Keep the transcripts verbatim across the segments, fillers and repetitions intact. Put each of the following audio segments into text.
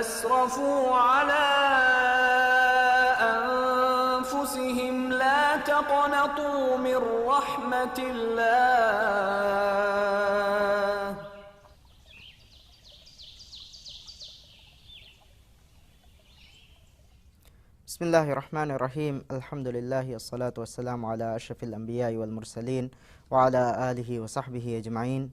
أسرفوا على أنفسهم لا تقنطوا من رحمة الله. بسم الله الرحمن الرحيم. الحمد لله والصلاة والسلام على أشرف الأنبياء والمرسلين وعلى آله وصحبه أجمعين.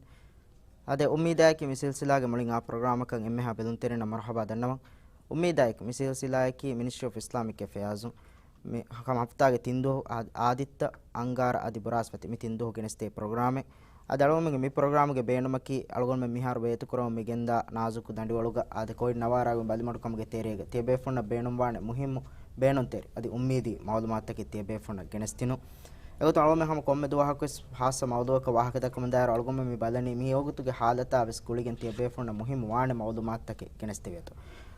އާދެ، އުއްމީދާއެކީ މި ސިލްސިލާގެ މުޅިން އާ ޕްރޮގްރާމަކަށް އެންމެހާ ބެލުންތެރިންނަށް މަރުޙަބާ ދަންނަވަން. އުއްމީދާއެކީ މި ސިލްސިލާއަކީ މިނިސްޓްރީ އޮފް އިސްލާމިކް އެފެއާޒު މި ހަމަ ހަފްތާގެ ތިން ދުވަހު އާ-، އާދިއްތަ އަންގާރަ އަދި ބުރާސްފަތި މި ތިން ދުވަހު ގެނެސްދޭ ޕްރޮގްރާމެއް. އަދި އަޅުގަނޑުމެންގެ މި ޕްރޮގްރާމުގެ ބޭނުމަކީ، އަޅުގަނޑުމެން މިހާރު ވޭތުކުރަމުން މި ގެންދާ ނާޒުކު ދަނޑިވަޅުގަ އާދެ، ކޮވިޑް ނަވާރަ އަގުން ބަލިމަޑުކަމުގެ ތެރޭގަ ތިޔަބޭފުޅުންނަށް ބޭނުންވާނެ މުހިއްމު ބޭނުންތެރި އަދި އުއްމީދީ މައުލޫމާތުތަކެއް ތިޔަބޭފުޅުންނަށް ގެނެސްދިނުން. އެގޮތުން އަޅުގަނޑުމެން ހަމަ ކޮންމެ ދުވަހަކުވެސް ހާއްސަ މައުޟޫއަކަށް ވާހަކަދައްކަމުންދާއިރު، އަޅުގަނޑުމެން މި ބަލަނީ މި ވަގުތުގެ ހާލަތާ ވެސް ގުޅިގެން ތިޔަބޭފުޅުންނަށް މުހިއްމު ވާނެ މައުލޫމާތުތަކެއް ގެނެސްދެވޭތޯ.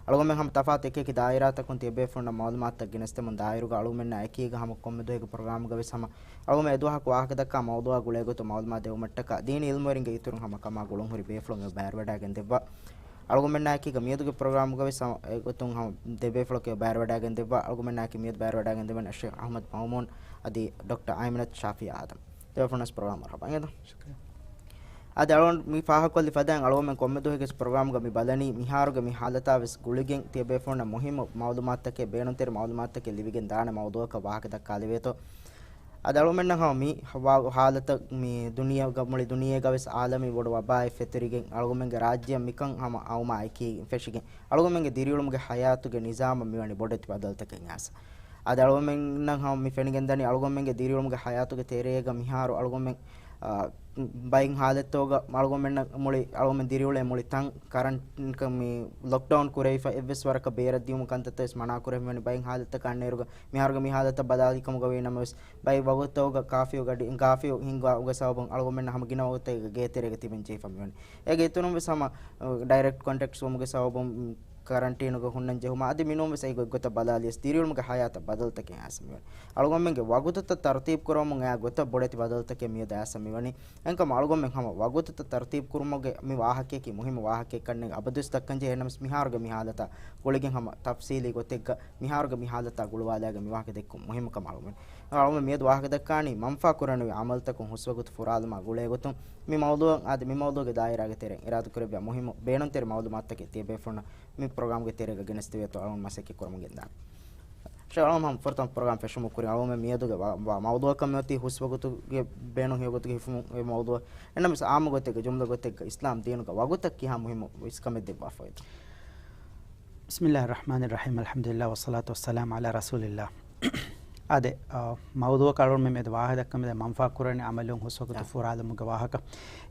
އަޅުގަނޑުމެން ހަމަ ތަފާތު އެކި އެކި ދާއިރާތަކުން ތިޔަބޭފުޅުންނަށް މައުލޫމާތުތައް ގެނެސްދެމުން ދާއިރުގަ އަޅުގަނޑުމެންނާ އެކީގަ ހަމަ ކޮންމެ ދުވަހެއްގެ ޕްރޮގްރާމުގަ ވެސް ހަމަ އަޅުގަނޑުމެން އެ ދުވަހަކު ވާހަކަދައްކާ މައުޟޫއާ ގުޅޭގޮތުން މައުލޫމާތު ދެވުމަށްޓަކާ ދީނީ އިލްމުވެރިންގެ އިތުރުން ހަމަ ކަމާ ގުޅުންހުރި ބޭފުޅުން އެބައިވެވަޑައިގެން ދެއްވާ. އަޅުގަނޑުމެންނާއެކީގަ މިއަދުގެ ޕްރޮގްރާމުގަ ވެސް ހަމަ އެގޮތުން ހަމަ ދެބޭފުޅަކު އެބައިވެވަޑައިގެން ދެއްވާ. އަޅުގަނޑުމެންނާއެކީ މިއަދު ބައިވެވަޑައިގެން ދެއްވަނީ ޝޭޚް އަޙްމަދު މައުމޫން އަދި ޑޮކްޓަރ އައިމިނަތު ޝާފިއްޔާ އާދަމް. ދެބޭފުޅުންނަށް ޕްރޮގްރާމަށް މަރުޙަބާ. އިނގޭތޯ؟ ޝުކުރިއްޔާ. އަދި އަޅުގަނޑު މި ފާހަގަކޮށްލި ފަދައިން އަޅުގަނޑުމެން ކޮންމެ ދުވަހެއްގެ ޕްރޮގްރާމުގަ މި ބަލަނީ މިހާރުގެ މި ހާލަތާ ވެސް ގުޅިގެން ތިޔަބޭފުޅުންނަށް މުހިއްމު މައުލޫމާތުތަކެއް، ބޭނުންތެރި މައުލޫމާތުތަކެއް ލިބިގެން ދާނެ މައުޟޫއަކަށް ވާހަކަ ދައްކާލެވޭތޯ. އަދި އަޅުގަނޑުމެންނަށް ހަމަ މި ހާ-، ހާލަތަށް މި ދުނިޔޭގަ، މުޅި ދުނިޔޭގަ ވެސް އާލަމީ ބޮޑު ވަބާއެއް ފެތުރިގެން، އަޅުގަނޑުމެންގެ ރާއްޖެއަށް މިކަން ހަމަ އައުމާ އެކީ ފެށިގެން، އަޅުގަނޑުމެންގެ ދިރިއުޅުމުގެ ހަޔާތުގެ ނިޒާމަށް މިވަނީ ބޮޑެތި ބަދަލުތަކެއް އައިސް. އަދި އަޅުގަނޑުމެންނަށް ހަމަ މި ފެނިގެންދަނީ އަޅުގަނޑުމެންގެ ދިރިއުޅުމުގެ ހަޔާތުގެ ތެރޭގަ މިހާރު އަޅުގަނޑުމެން، އާ، ބައެއް ހާލަތްތަކުގަ އަޅުގަނޑުމެންނަށް މުޅި އަޅުގަނޑުމެން ދިރިއުޅޭ މުޅި ތަން ކަރަންޓް މި ލޮކްޑައުން ކުރެވިފަ އެއްވެސް ވަރަކަށް ބޭރަށް ދިޔުމަށް ކަންތައްތައް ވެސް މަނާ ކުރެވި ވަނީ. ބައެއް ހާލަތްތަކަށް އަންނައިރުގަ މިހާރުގެ މި ހާލަތަށް ބަލާލި ކަމުގަ ވީ ނަމަވެސް، ބައެއް ވަގުތުތަކުގަ ކާފިއު ގަޑި، ކާފިއު ހިންގާ އުގަސާ އޮތް އަޅުގަނޑުމެންނަށް ހަމަ ގިނަ ވަގުތެއްގަ ގޭތެރޭގަ ތިބެން ޖެހިފަ މިވަނީ. އޭގެ އިތުރުން ވެސް ހަމަ، އަ، ޑައިރެކްޓް ކޮންޓެކްޓްސް ވުމުގެ ސަބަބުން ކަރަންޓީނުގަ ހުންނަން ޖެހުމާ އަދި މިނޫން ވެސް އެ ގޮތްގޮތަށް ބަލާލިޔަސް ދިރިއުޅުމުގެ ހަޔާތަށް ބަދަލުތަކެއް އައިސް މިވަނީ. އަޅުގަނޑުމެންގެ ވަގުތުތައް ތަރުތީބު ކުރަމުން އެއާ ގޮތަށް ބޮޑެތި ބަދަލުތަކެއް މިއަދު އައިސް މިވަނީ. އެހެންކަމުން އަޅުގަނޑުމެން ހަމަ ވަގުތުތައް ތަރުތީބު ކުރުމުގެ މި ވާހަކަޔަކީ މުހިއްމު ވާހަކައެއް ކަންނޭނގެ އަބަދުވެސް ދައްކަން ޖެހޭ. ނަމަވެސް މިހާރުގެ މި ހާލަތާ ގުޅިގެން ހަމަ ތަފްސީލީ ގޮތެއްގަ މިހާރުގެ މި ހާލަތާ ގުޅުވާލާގެން މި ވާހަކަ ދެއްކުން މުހިއްމު ކަމަށް އަޅުގަނޑުމެން އަޅުގަނޑު މިއަދު ވާހަކަ ދައްކާނީ މަންފާ ކުރަނިވި ޢަމަލުތަކުން ހުސްވަގުތު ފުރާލުމާ ގުޅޭގޮތުން މި މައުޟޫއަށް އާދެ، މި މައުޟޫގެ ދާއިރާގެ ތެރެއިން އިރާދަކުރެއްވިޔާ މުހިއްމު ބޭނުންތެރި މައުލޫމާތުތަކެއް ތިޔަބޭފުޅުންނަށް މި ޕްރޮގްރާމްގެ ތެރޭގަ ގެނެސްދެވޭތޯ އަޅުގަނޑު މަސައްކަތް ކުރަމުން ގެންދާނެ. ޝޭޚް އަޅުގަނޑު ހަމަ ފުރަތަމަ ޕްރޮގްރާމް ފެށުމުގެ ކުރިން އަޅުގަނޑުމެން މިއަދުގެ ވާ-، ވާ-، މައުޟޫއަކަށް މިއޮތީ ހުސްވަގުތުގެ ބޭނުން ހެޔޮގޮތުގެ ހިފުމުގެ މައުޟޫއަށް. އެހެންނަމަވެސް އާއްމު ގޮތެއްގަ، ޖުމްލަ ގޮތެއްގަ އިސްލާމް ދީނުގަ ވަގުތަށް ކިހާ މުހިއްމު ވެސް ކަމެއް ދެއްވާފައިތޯ؟ بسم الله الرحمن الرحيم. الحمد لله والصلاة والسلام على رسول الله. އާދެ، އާ، މައުޟޫއަކަށް އަޅުގަނޑުމެން މިއަދު ވާހަކަ ދައްކަމުން މަންފާ ކުރަނިވި ޢަމަލުން ހުސްވަގުތު އާ. ފުރާލުމުގެ ވާހަކަ.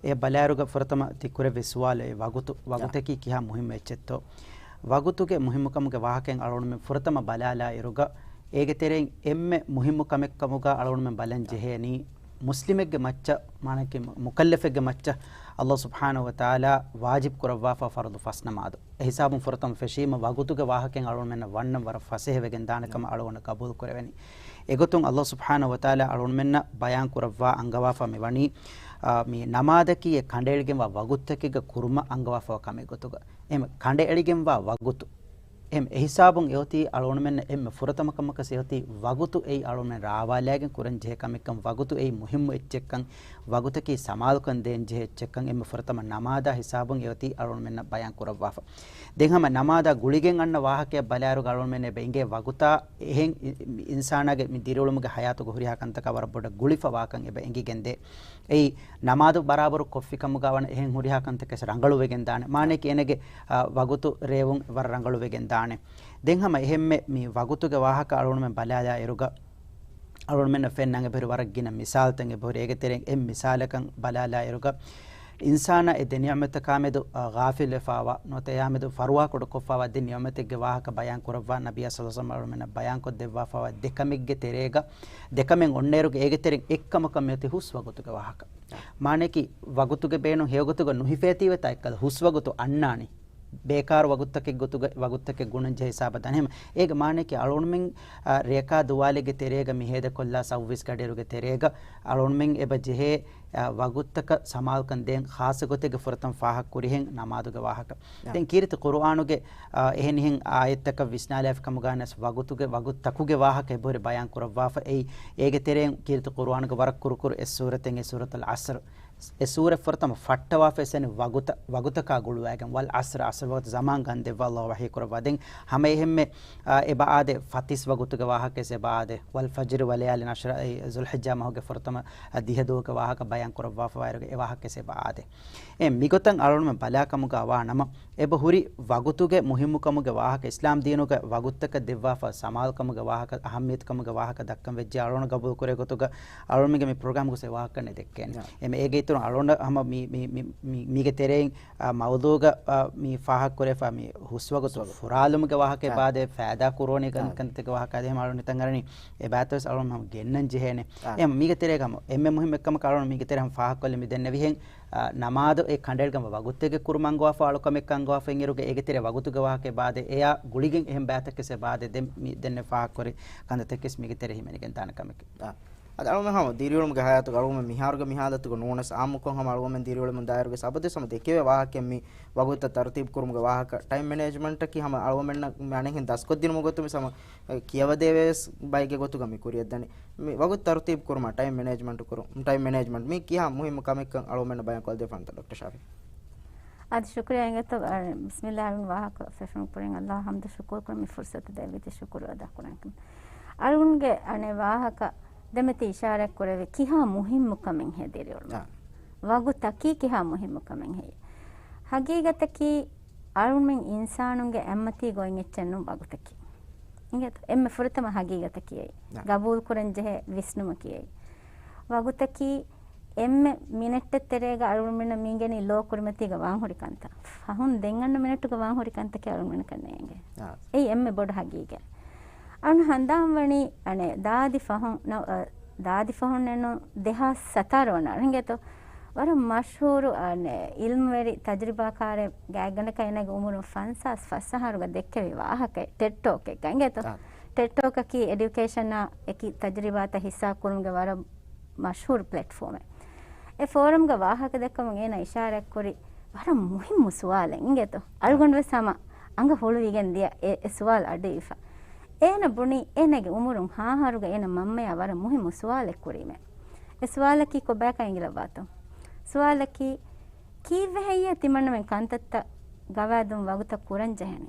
އެ ބަލާއިރުގަ ފުރަތަމަ ތި ކުރެއްވި ސުވާލު އެ ވަގުތު، އާ. ވަގުތަކީ ކިހާ މުހިއްމު އެއްޗެއްތޯ؟ ވަގުތުގެ މުހިއްމުކަމުގެ ވާހަކައިން އަޅުގަނޑުމެން ފުރަތަމަ ބަލާލާ އިރުގަ، އޭގެ ތެރެއިން އެންމެ މުހިއްމު ކަމެއްކަމުގަ އަޅުގަނޑުމެން ބަލަން ޖެހޭނީ، މުސްލިމެއްގެ މައްޗަށް، މާނައަކީ މުކައްލަފެއްގެ މައްޗަށް އައްލާހު ސުބްޙާނަހު ވަ ތަޢާލާ ވާޖިބް ކުރައްވާފަ ފަރުޟު ފަސް ނަމާދު. އެ ހިސާބުން ފުރަތަމަ ފެށީމަ ވަގުތުގެ ވާހަކައިން އަޅުގަނޑުމެންނަށް ވަންނަން ވަރަށް ފަސޭހަވެގެން ދާނެ ކަމަށް އަޅުގަނޑަށް ގަބޫލު ކުރެވެނީ. އެގޮތުން އައްލާހު ސުބްޙާނަހު ވަ ތަޢާލާ އަޅުގަނޑުމެންނަށް ބަޔާން ކުރައްވާ އަންގަވާފަ މިވަނީ، އާ، މި ނަމާދަކީ އެ ކަނޑައެޅިގެންވާ ވަގުތުތަކެއްގަ ކުރުމަށް އަންގަވާފަވާ ކަމެއް ގޮތުގަ. އެހެން ކަނޑައެޅިގެންވާ ވަގުތު. އެހެން އެހިސާބުން އެއޮތީ އަޅުގަނޑުމެންނަށް އެންމެ ފުރަތަމަ ކަމަކަށް އެއޮތީ ވަގުތު އެއީ އަޅުގަނޑުމެން ރާވާލާގެން ކުރަން ޖެހޭ ކަމެއްކަން، ވަގުތު އެއީ މުހިއްމު އެއްޗެއްކަން، ވަގުތަކީ ސަމާލުކަން ދޭން ޖެހޭ އެއްޗެއްކަން އެންމެ ފުރަތަމަ ނަމާދާ ހިސާބުން އެއޮތީ އަޅުގަނޑުމެންނަށް ބަޔާން ކުރައްވާފަ. ދެން ހަމަ ނަމާދާ ގުޅިގެން އަންނަ ވާހަކައަށް ބަލާއިރުގަ އަޅުގަނޑުމެން އެބަ އެނގޭ ވަގުތާ އެހެން އި-، އި-، އިންސާނާގެ މި ދިރިއުޅުމުގެ ހަޔާތުގަ ހުރިހާ ކަންތަކާ ވަރަށް ބޮޑަށް ގުޅިފަ ވާކަން އެބަ އެނގިގެންދޭ. އެއީ ނަމާދު ބަރާބަރު ކޮށްފި ކަމުގަ ވަނަ އެހެން ހުރިހާ ކަންތަކެއް ރަނގަޅުވެގެން ދާނެ. މާނައަކީ އޭނަގެ، އާ، ވަގުތު ރޭވުން ވަރަށް ރަނގަޅުވެގެން ދާނެ. ދެން ހަމަ އެހެންމެ މި ވަގުތުގެ ވާހަކަ އަޅުގަނޑުމެން ބަލާލާ އިރުގަ، އަޅުގަނޑުމެންނަށް ފެންނަން އެބަހުރި ވަރަށް ގިނަ މިސާލުތައް އެބަހުރި. އޭގެ ތެރެއިން އެއް މިސާލަކަށް ބަލާލާ އިރުގަ، އިންސާނާ އެ ދެ ނިޢުމަތަކާމެދު، އާ، ޣާފިލްވެފާވާ، ނުވަތަ އެއާމެދު ފަރުވާކުޑަ ކޮށްފާވާ ދެ ނިޢުމަތެއްގެ ވާހަކަ ބަޔާން ކުރައްވާ، ނަބިއްޔާ ޞައްލައްލާހު ޢަލައިހި ވަސައްލަމަ އަޅުގަނޑުމެންނަށް ބަޔާންކޮށްދެއްވާފާވާ ދެ ކަމެއްގެ ތެރޭގަ، ދެ ކަމެއް އޮންނައިރުގަ އޭގެ ތެރެއިން އެއްކަމަކަށް މިއޮތީ ހުސް ވަގުތުގެ ވާހަކަ. މާނައަކީ ވަގުތުގެ ބޭނުން ހެޔޮގޮތުގަ ނުހިފޭތީވެ ތާއެއްކަލަ ހުސް ވަގުތު އަންނާނީ. ބޭކާރު ވަގުތުތަކެއް ގޮތުގަ، ވަގުތުތަކެއް ގުނަން ޖެހޭ ހިސާބަށް ދާނެ. އެހެން އޭގެ މާނައަކީ އަޅުގަނޑުމެން، އާ، ރޭކާ ދުވާލެއްގެ ތެރޭގަ މި ހޭދަކޮށްލާ ސައުވީސް ގަޑިއިރުގެ ތެރޭގަ އަޅުގަނޑުމެން އެބަ ޖެހޭ އާ، ވަގުތުތަކަށް ސަމާލުކަން ދޭން ޚާއްޞަ ގޮތެއްގެ ފުރަތަމަ ފާހަގަ ކުރިހެން ނަމާދުގެ ވާހަކަ. އާ. ދެން ކީރިތި ޤުރުއާނުގެ، އާ، އެހެނިހެން އާޔަތްތަކަށް ވިސްނާލާފި ކަމުގަ ވެސް ވަގުތުގެ، ވަގުތުތަކުގެ ވާހަކަ އެބަހުރި ބަޔާން ކުރައްވާފަ. އެއީ، އޭގެ ތެރެއިން ކީރިތި ޤުރުއާނުގެ ވަރަށް ކުރުކުރު އެއް ސޫރަތެއް، އެ ސޫރަތުލް ޢަޞްރު. އެ ސޫރަ ފުރަތަމަ ފައްޓަވާފަ އެސެން ވަގުތަ-، ވަގުތަކާ ގުޅުވައިގެން، ވަލް ޢަޞްރި، ޢަޞްރު ވަގުތު ޒަމާން ގަންދެއްވާ ﷲ ވަޙީ ކުރައްވާ. ދެން ހަމައެހެންމެ، އާ، އެބަ އާދެ ފަތިސް ވަގުތުގެ ވާހަކަ އެސް އެބަ އާދެ، ވަލް ފަޖްރި ވަލަޔާލިން ޢަޝްރި، އެ ޒުލްޙިއްޖާ މަހުގެ ފުރަތަމަ، އާ، ދިހަ ދުވަހުގެ ވާހަކަ ބަޔާން ކުރައްވާފަ ވާއިރުގެ އެ ވާހަކަ އެސް އެބަ އާދެ. އެ މިގޮތަށް އަޅުގަނޑުމެން ބަލާ ކަމުގަ ވާ ނަމަ، އެބަ ހުރި ވަގުތުގެ މުހިއްމުކަމުގެ ވާހަކަ، އިސްލާމް ދީނުގެ ވަގުތުތަކަށް ދެއްވާފަ ސަމާލުކަމުގެ ވާހަކަ، އަހައްމިޔަތުކަމުގެ ވާހަކަ ދައްކަން ވެއްޖެ. އަޅުގަނޑު ގަބޫލު ކުރޭ ގޮތުގަ އަޅުގަނޑުމެންގެ މި ޕްރޮގްރާމްގަސް އެ ވާހަކަ ނެ ދެއްކޭނެ. އެމެ އޭގެ އިތުރުން އަޅުގަނޑަށް ހަމަ މި، މި، މި، މި، މީގެ ތެރެއިން، އާ، މައުޟޫގަ، އާ، މި ފާހަގަ ކުރެފަ މި ހުސްވަގުތު ހުސްވަގުތު. ފުރާލުމުގެ ވާހަކަ އާ. އެބާދެ ފައިދާ ކުރުވަނީ ކަން-، އާ. ކަންތަކެއް ވާހަކަ އާދެ ހަމަ އަޅުގަނޑު ހިތަށް އަރަނީ އެބާތަވެސް އަޅުގަނޑު ހަމަ ގެންނަން ޖެހޭނެ. އާ. އެ މީގެ ތެރޭގަ ހަމަ އެންމެ މުހިއްމު އެއްކަމަކަށް އަޅުގަނޑު މީގެ ތެރޭ ހަމަ ފާހަގަ ކޮށްލި މި ދެންނެވިހެން، އާ، ނަމާދު އެ ކަނޑައެޅިގަން ވަގުތެއްގެ ކުރުމަށް އަންގަވާފަ އަޅުކަމެއް އަންގަވާފަ އިންއިރުގެ އޭގެ ތެރޭ ވަގުތުގެ ވާހަކަ އެބާދެ އެޔާ ގުޅިގެން އެހެން ބައިތަކެއް އެބާދެ ދެން މި ދެންނެ ފާހަގަ ކުރި ކަންތައްތަކެއް މީގެ ތެރޭ ހިމެނިގެން ދާނެ ކަމެކެވެ. އާ. އަދި އަޅުގަނޑު ހަމަ ދިރިއުޅުމުގެ ހަޔާތުގަ އަޅުގަނޑު މިހާރުގެ މިހާލަތުގަ ނޫނަސް އާއްމުކޮށް ހަމަ އަޅުގަނޑު ދިރިއުޅެމުން ދާއިރުގަ ސަބަދު ސަމަ ދެކެވޭ ވާހަކަ މި ވަގުތަށް ތަރުތީބު ކުރުމުގެ ވާހަކަ ޓައިމް މެނޭޖްމަންޓަކީ ހަމަ އަޅުގަނޑުމެންނަށް މި އަނެއްހެން ދަސްކޮށްދިނުމުގެ ގޮތުން މި ސަމަ ކިޔަވަދޭވެސް ބައެއްގެ ގޮތުގަ މި ކުރިއަށްދަނީ. މި ވަގުތު ތަރުތީބު ކުރުމަށް ޓައިމް މެނޭޖްމަންޓު ކުރު-، ޓައިމް މެނޭޖްމަންޓް މީ ކިހާ މުހިއްމު ކަމެއްކަން އަޅުގަނޑު ބަޔާން ކޮށްދެފަންތަ ޑޮކްޓަރ ޝާފި؟ އަދި ޝުކުރިއްޔާ އިނގޭތޯ، އަ، ބިސްމިއްލާހި ވާހަކަ ފެށުން ކުރިން އައްލާހަށް ޙަމްދު ޝުކުރު ކުރަން މި ފުރުސަތު ދެއްވިއްޖެ ޝުކުރު އަދާ ކުރަން. އަޅުގަނޑުގެ އަނެއް ވާހަކަ ދެމެތި އިޝާރާތް ކުރެވި ކިހާ މުހިއްމު ކަމެއް ހޭ ދިރިއުޅުމަށް. އާ. ވަގުތަކީ ކިހާ މުހިއްމު ކަމެއް ހޭ. ހަގީގަތަކީ އަޅުމެން އިންސާނުންގެ އެއްމަތީގަ އޮތް އެއްޗެއް ނޫން ވަގުތަކީ. އިނގޭތޯ؟ އެންމެ ފުރަތަމަ ހަގީގަތަކީ އެއީ. ނާ. ގަބޫލު ކުރަން ޖެހޭ ވިސްނުމަކީ އެއީ. ވަގުތަކީ އެންމެ މިނެޓްތައް ތެރޭގަ އަޅުމެންނަށް މިންގެނީ ލޯ ކުރިމަތީގަ ވާން ހުރި ކަންތައް. ފަހުން ދެން އަންނަ މިނެޓުގަ ވާން ހުރި ކަންތަކެއް އަޅުމެންނަކަށް ނޭނގޭ. އާ. އެއީ އެންމެ ބޮޑު ހަގީގަތް. އަޅުން ހަނދާން ވަނީ، އަނެއް، ދާދި ފަހުން، ނަ-، އަ، ދާދި ފަހުންނެއް ނޫން، ދެހާސް ސަތާރަ ވަނަ އަޅު ހިނގޭތޯ؟ ވަރަށް މަޝްހޫރު، އަނެއް، އިލްމުވެރި ތަޖުރިބާކާރެއް ގާތްގަނޑަކަށް އޭނާގެ އުމުރުން ފަންސާސް ފަސް އަހަރުގަ ދެއްކެވި ވާހަކައެއް ޓެޑް ޓޯކެއްގަ އިނގޭތޯ؟ އާ. ޓެޑް ޓޯކަކީ އެޑިއުކޭޝަނާ އެކި ތަޖުރިބާތައް ހިއްސާ ކުރުމުގެ ވަރަށް މަޝްހޫރު ޕްލެޓްފޯމެއް. އެ ފޯރަމްގަ ވާހަކަ ދެއްކަމުން އޭނާ އިޝާރާތްކުރި ވަރަށް މުހިއްމު ސުވާލެއް އިނގޭތޯ؟ އަޅުގަނޑުވެސް ހަމަ އަނގަ ހުޅުވިގެން ދިޔަ އެ، އެ ސުވާލު އަޑުއިވިފަ. އޭނަ ބުނި އޭނަގެ އުމުރުން ހަ އަހަރުގަ އޭނަ މަންމަޔާ ވަރަށް މުހިއްމު ސުވާލެއް ކުރީމޭ. އެ ސުވާލަކީ ކޮބާކަން އިނގިލައްވާތޯ؟ ސުވާލަކީ ކީއްވެ ހެއްޔޭ ތިމަންނަމެން ކަންތައްތައް ގަވާއިދުން ވަގުތަށް ކުރަން ޖެހެނީ؟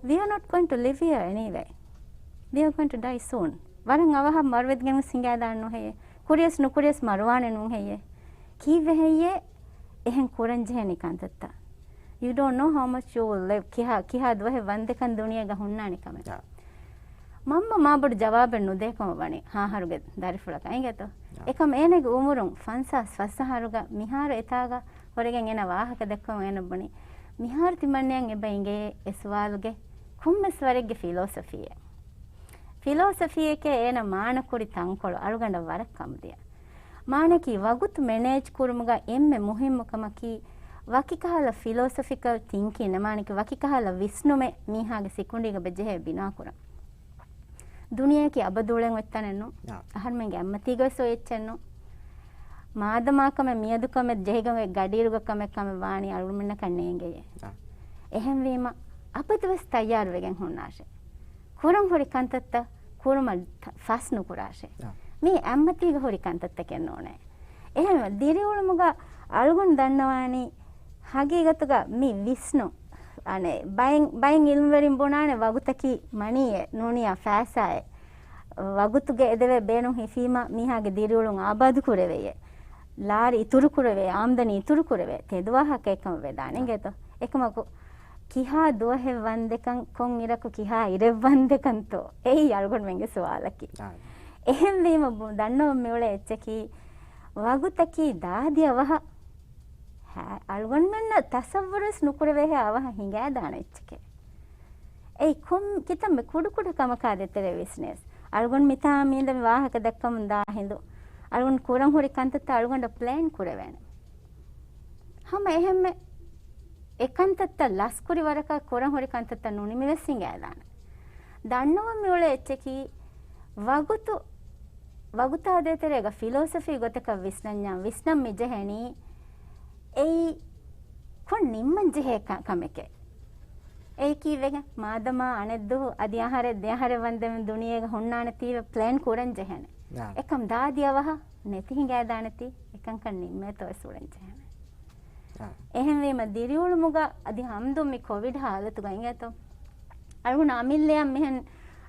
We are not going to live here anyway. We are going to die soon. ވަރަށް އަވަހަށް މަރުވެދިގެން ވެސް ހިނގާދާނެ ނޫން ހެއްޔޭ؟ ކުރިޔަސް ނުކުރިޔަސް މަރުވާނެ ނޫން ހެއްޔޭ؟ ކީއްވެ ހެއްޔޭ އެހެން ކުރަން ޖެހެނީ ކަންތައްތައް؟ You don't know how much you will live. ކިހާ، ކިހާ ދުވަހެއް ވަންދެކަން ދުނިޔޭގަ ހުންނާނެ ކަމެއް. އާ. މަންމަ މާބޮޑު ޖަވާބެއް ނުދޭކަމަށް ވަނީ ހަ އަހަރުގެ ދަރިފުޅަކަށް އިނގޭތޯ؟ އާ. އެކަމް އޭނަގެ އުމުރުން ފަންސާސް ފަސް އަހަރުގަ މިހާރު އެތާގަ ހުރެގެން އޭނަ ވާހަކަ ދެއްކަމުން އޭނަ ބުނި، މިހާރު ތިމަންނަޔަށް އެބަ އިނގޭ އެ ސުވާލުގެ ކޮންމެސް ވަރެއްގެ ފިލޯސޮފީއެއް. ފިލޯސޮފީއެކޭ އޭނަ މާނަކުރި ތަންކޮޅު އަޅުގަނޑަށް ވަރަށް ކަމުދިޔަ. މާނައަކީ ވަގުތު މެނޭޖް ކުރުމުގަ އެންމެ މުހިއްމު ކަމަކީ ވަކިކަހަލަ ފިލޯސޮފިކަލް ތިންކިން ނަމާނެކި ވަކިކަހަލަ ވިސްނުމެއް މީހާގެ ސިކުނޑީގަ ބެޖެހޭ ބިނާކުރަން. ދުނިޔެއަކީ އަބަދު އުޅެން އޮތް ތަނެއް ނޫން. އާ. އަހަރުމެންގެ އެއްމަތީގަ ވެސް އޮތް އެއްޗެއް ނޫން. މާދަމާ ކަމެއް މިއަދު ކަމެއް ޖެހިގެން އޮތް ގަޑިއިރުގަ ކަމެއް ކަމެއް ވާނީ އަޅުގަނޑުމެންނަކަށް ނޭނގެޔޭ. އާ. އެހެންވީމަ އަބަދުވެސް ތައްޔާރުވެގެން ހުންނާށޭ. ކުރަން ހުރި ކަންތައްތައް ކުރުމަށް ތަ-، ފަސް ނުކުރާށޭ. އާ. މީ އެއްމަތީގަ ހުރި ކަންތައްތަކެއް ނޫނޭ. އެހެންވެ، ދިރިއުޅުމުގަ އަޅުގަނޑު ދަންނަވާނީ ހަގީގަތުގަ މި ވިސްނުން، އަނެއް، ބައެއް، ބައެއް އިލްމުވެރިން ބުނާނެ ވަގުތަކީ މަނީއެއް ނޫނިޔާ ފައިސާއެއް. ވަގުތުގެ އެދެވޭ ބޭނުން ހިފީމަ މީހާގެ ދިރިއުޅުން އާބާދު ކުރެވެޔޭ. ލާރި އިތުރު ކުރެވޭ، އާމްދަނީ އިތުރު ކުރެވޭ. ތެދު ވާހަކަ އެކަމަށް ވެދާނެ އިނގޭތޯ؟ އެކަމަކު، ކިހާ ދުވަހެއް ވަންދެކަން، ކޮން އިރަކު ކިހާ އިރެއް ވަންދެކަންތޯ؟ އެއީ އަޅުގަނޑުމެންގެ ސުވާލަކީ. އާ. އެހެންވީމަ ބު-، ދަންނަވަން މިއުޅޭ އެއްޗަކީ، ވަގުތަކީ ދާދި އަވަހަށް ހަ-، އަޅުގަނޑުމެންނަށް ތަސައްވުރުވެސް ނުކުރެވޭހޭ އަވަހަށް ހިނގާދާނެ އެއްޗެކޭ. އެއީ ކޮން ކިތަންމެ ކުޑަކުޑަ ކަމަކާ ދޭތެރޭ ވިސްނޭސް. އަޅުގަނޑު މިތާ މީނދަ މި ވާހަކަ ދައްކަމުން ދާ ހިނދު، އަޅުގަނޑު ކުރަން ހުރި ކަންތައްތައް އަޅުގަނޑަށް ޕްލޭން ކުރެވޭނެ. ހަމަ އެހެންމެ އެ ކަންތައްތައް ލަސްކުރި ވަރަކަށް ކުރަން ހުރި ކަންތައްތައް ނުނިމިވެސް ހިނގާދާނެ. ދަންނަވަން މިއުޅޭ އެއްޗަކީ ވަގުތު ވަގުތާ ދޭތެރޭގަ ފިލޯސަފީ ގޮތަކަށް ވިސްނަންޏާ، ވިސްނަން މި ޖެހެނީ އެއީ ކޮން ނިންމަން ޖެހޭ ކަ-، ކަމެކޭ. އެއީ ކީއްވެގެން؟ މާދަމާ އަނެއްދުވަހު އަދި އަހަރެއް ދެ އަހަރެއް ވަންދެން ދުނިޔޭގަ ހުންނާނެތީވެ ޕްލޭން ކުރަން ޖެހޭނެ. އާ. އެކަމް ދާދި އަވަހަށް ނެތި ހިނގާދާނެތީ، އެކަންކަން ނިންމޭތޯ ވެސް އުޅެން ޖެހޭނެ. އާ. އެހެންވީމަ ދިރިއުޅުމުގަ އަދި ހަމްދު މި ކޮވިޑް ހާލަތުގަ އިނގޭތޯ؟ އަޅުގަނޑު އަމިއްލައަށް މިހެން،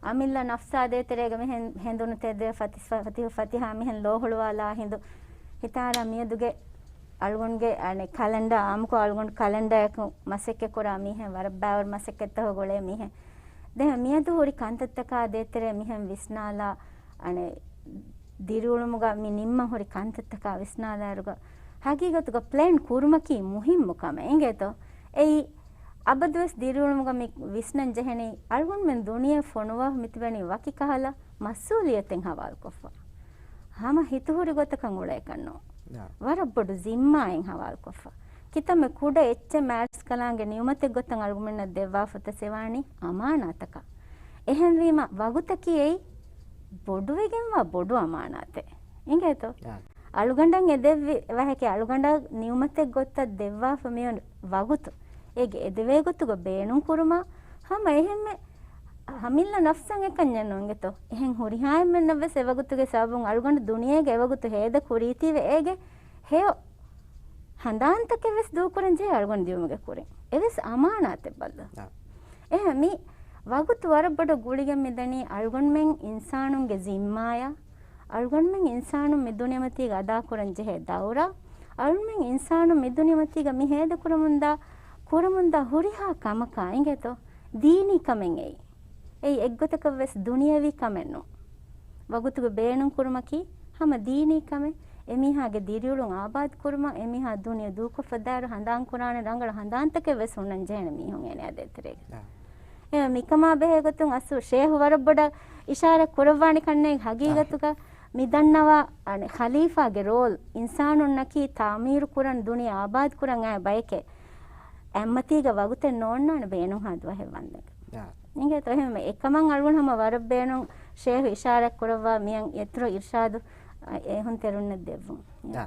އަމިއްލަ ނަފްސާ ދޭތެރޭގަ މިހެން ހެނދުނު ތެދެއް ފަތި-، ފަތި-، ފަތިހާ މިހެން ލޯ ހުޅުވާލާ ހިނދު ހިތާރާ މިއަދުގެ އަޅުގަނޑުގެ އަނެއް ކަލެންޑާ، އާއްމުކޮށް އަޅުގަނޑު ކަލެންޑާއަކު މަސައްކަތް ކުރާ މީހެއް، ވަރަށް ބައިވަރު މަސައްކަތްތަކަށް ގުޅޭ މީހެއް. ދެން މިއަދު ހުރި ކަންތައްތަކާ ދޭތެރޭ މިހެން ވިސްނާލާ، އަނެއް ދިރިއުޅުމުގަ މި ނިންމަން ހުރި ކަންތައްތަކާ ވިސްނާލާއިރުގަ، ހަގީގަތުގަ ޕްލޭން ކުރުމަކީ މުހިއްމު ކަމެއް އިނގޭތޯ؟ އެއީ އަބަދުވެސް ދިރިއުޅުމުގަ މި ވިސްނަން ޖެހެނީ، އަޅުގަނޑުމެން ދުނިޔެ ފޮނުވާ މިތިބެނީ ވަކި ކަހަލަ މަސްއޫލިއްޔަތެއް ހަވާލުކޮށްފަ. ހަމަ ހިތުހުރި ގޮތަކަށް އުޅޭކަށްނު. އާ. ވަރަށް ބޮޑު ޒިންމާއެއް ހަވާލުކޮށްފަ. ކިތަންމެ ކުޑަ އެއްޗެއް މާތްސް ކަލާނގެ ނިޢުމަތެއް ގޮތަށް އަޅުގަނޑުމެންނަށް ދެއްވާފަތަސް އެވާނީ އަމާނާތަކަށް. އެހެންވީމަ ވަގުތަކީ އެއީ ބޮޑުވެގެންވާ ބޮޑު އަމާނާތެއް. އިނގޭތޯ؟ އާ. އަޅުގަނޑަށް އެދެއްވި ވަހެކޭ، އަޅުގަނޑަށް ނިޢުމަތެއް ގޮތަށް ދެއްވާފަ މިއޮން ވަގުތު. އޭގެ އެދެވޭ ގޮތުގަ ބޭނުން ކުރުމާ ހަމަ އެހެންމެ ހަމިއްލަ ނަފްސަށް އެކަންޏެއް ނޫންގެތޯ. އެހެން ހުރިހާ އެންމެންނަށްވެސް އެވަގުތުގެ ސަބަބުން އަޅުގަނޑު ދުނިޔޭގަ އެވަގުތު ހޭދަ ކުރީތީވެ އޭގެ ހެޔޮ ހަނދާންތަކެއް ވެސް ދޫކުރަން ޖެހޭ އަޅުގަނޑު ދިއުމުގެ ކުރިން. އެވެސް އަމާނާތެއް ބައްލަ. އާ. އެހެން މި ވަގުތު ވަރަށް ބޮޑަށް ގުޅިގެން މިދަނީ އަޅުގަނޑުމެން އިންސާނުންގެ ޒިންމާޔަށް، އަޅުގަނޑުމެން އިންސާނުން މި ދުނިޔެމަތީގަ އަދާކުރަން ޖެހޭ ދައުރަށް، އަޅުގަނޑުމެން އިންސާނުން މި ދުނިޔެމަތީގަ މި ހޭދަކުރަމުންދާ، ކުރަމުންދާ ހުރިހާ ކަމަކާ އިނގޭތޯ؟ ދީނީ ކަމެއް އެއީ. އެއީ އެއްގޮތަކަށްވެސް ދުނިޔަވީ ކަމެއް ނޫން. ވަގުތުގެ ބޭނުން ކުރުމަކީ ހަމަ ދީނީ ކަމެއް. އެމީހާގެ ދިރިއުޅުން އާބާދު ކުރުމަށް، އެމީހާ ދުނިޔެ ދޫކޮށްފަ ދާއިރު ހަނދާން ކުރާނެ ރަނގަޅު ހަނދާންތަކެއް ވެސް ހުންނަން ޖެހޭނެ މީހުން އޭނަޔާ ދޭތެރޭގަ. އާ. އެ މިކަމާ ބެހޭ ގޮތުން އަސްލު ޝޭހު ވަރަށް ބޮޑަށް އިޝާރަތް ކުރައްވާނެ ކަންނޭނގެ ހަގީގަތުގަ މި ދަންނަވާ، އަނެއް، ޚަލީފާގެ ރޯލް، އިންސާނުންނަކީ ތާމީރު ކުރަން، ދުނިޔެ އާބާދު ކުރަން އައި ބަޔެކޭ. އެއްމަތީގަ ވަގުތެއް ނޯންނާނެ ބޭނުންހާ ދުވަހެއް ވަންދެން. އާ. އިނގޭތޯ؟ އެހެންވެ، އެކަމަށް އަޅުގަނޑު ހަމަ ވަރަށް ބޭނުން ޝޭހު އިޝާރަތް ކުރައްވާ މިއަން އިތުރު އިރްޝާދު، އަ، އެހުން ތެރުންނަށް ދެއްވުން. އާ.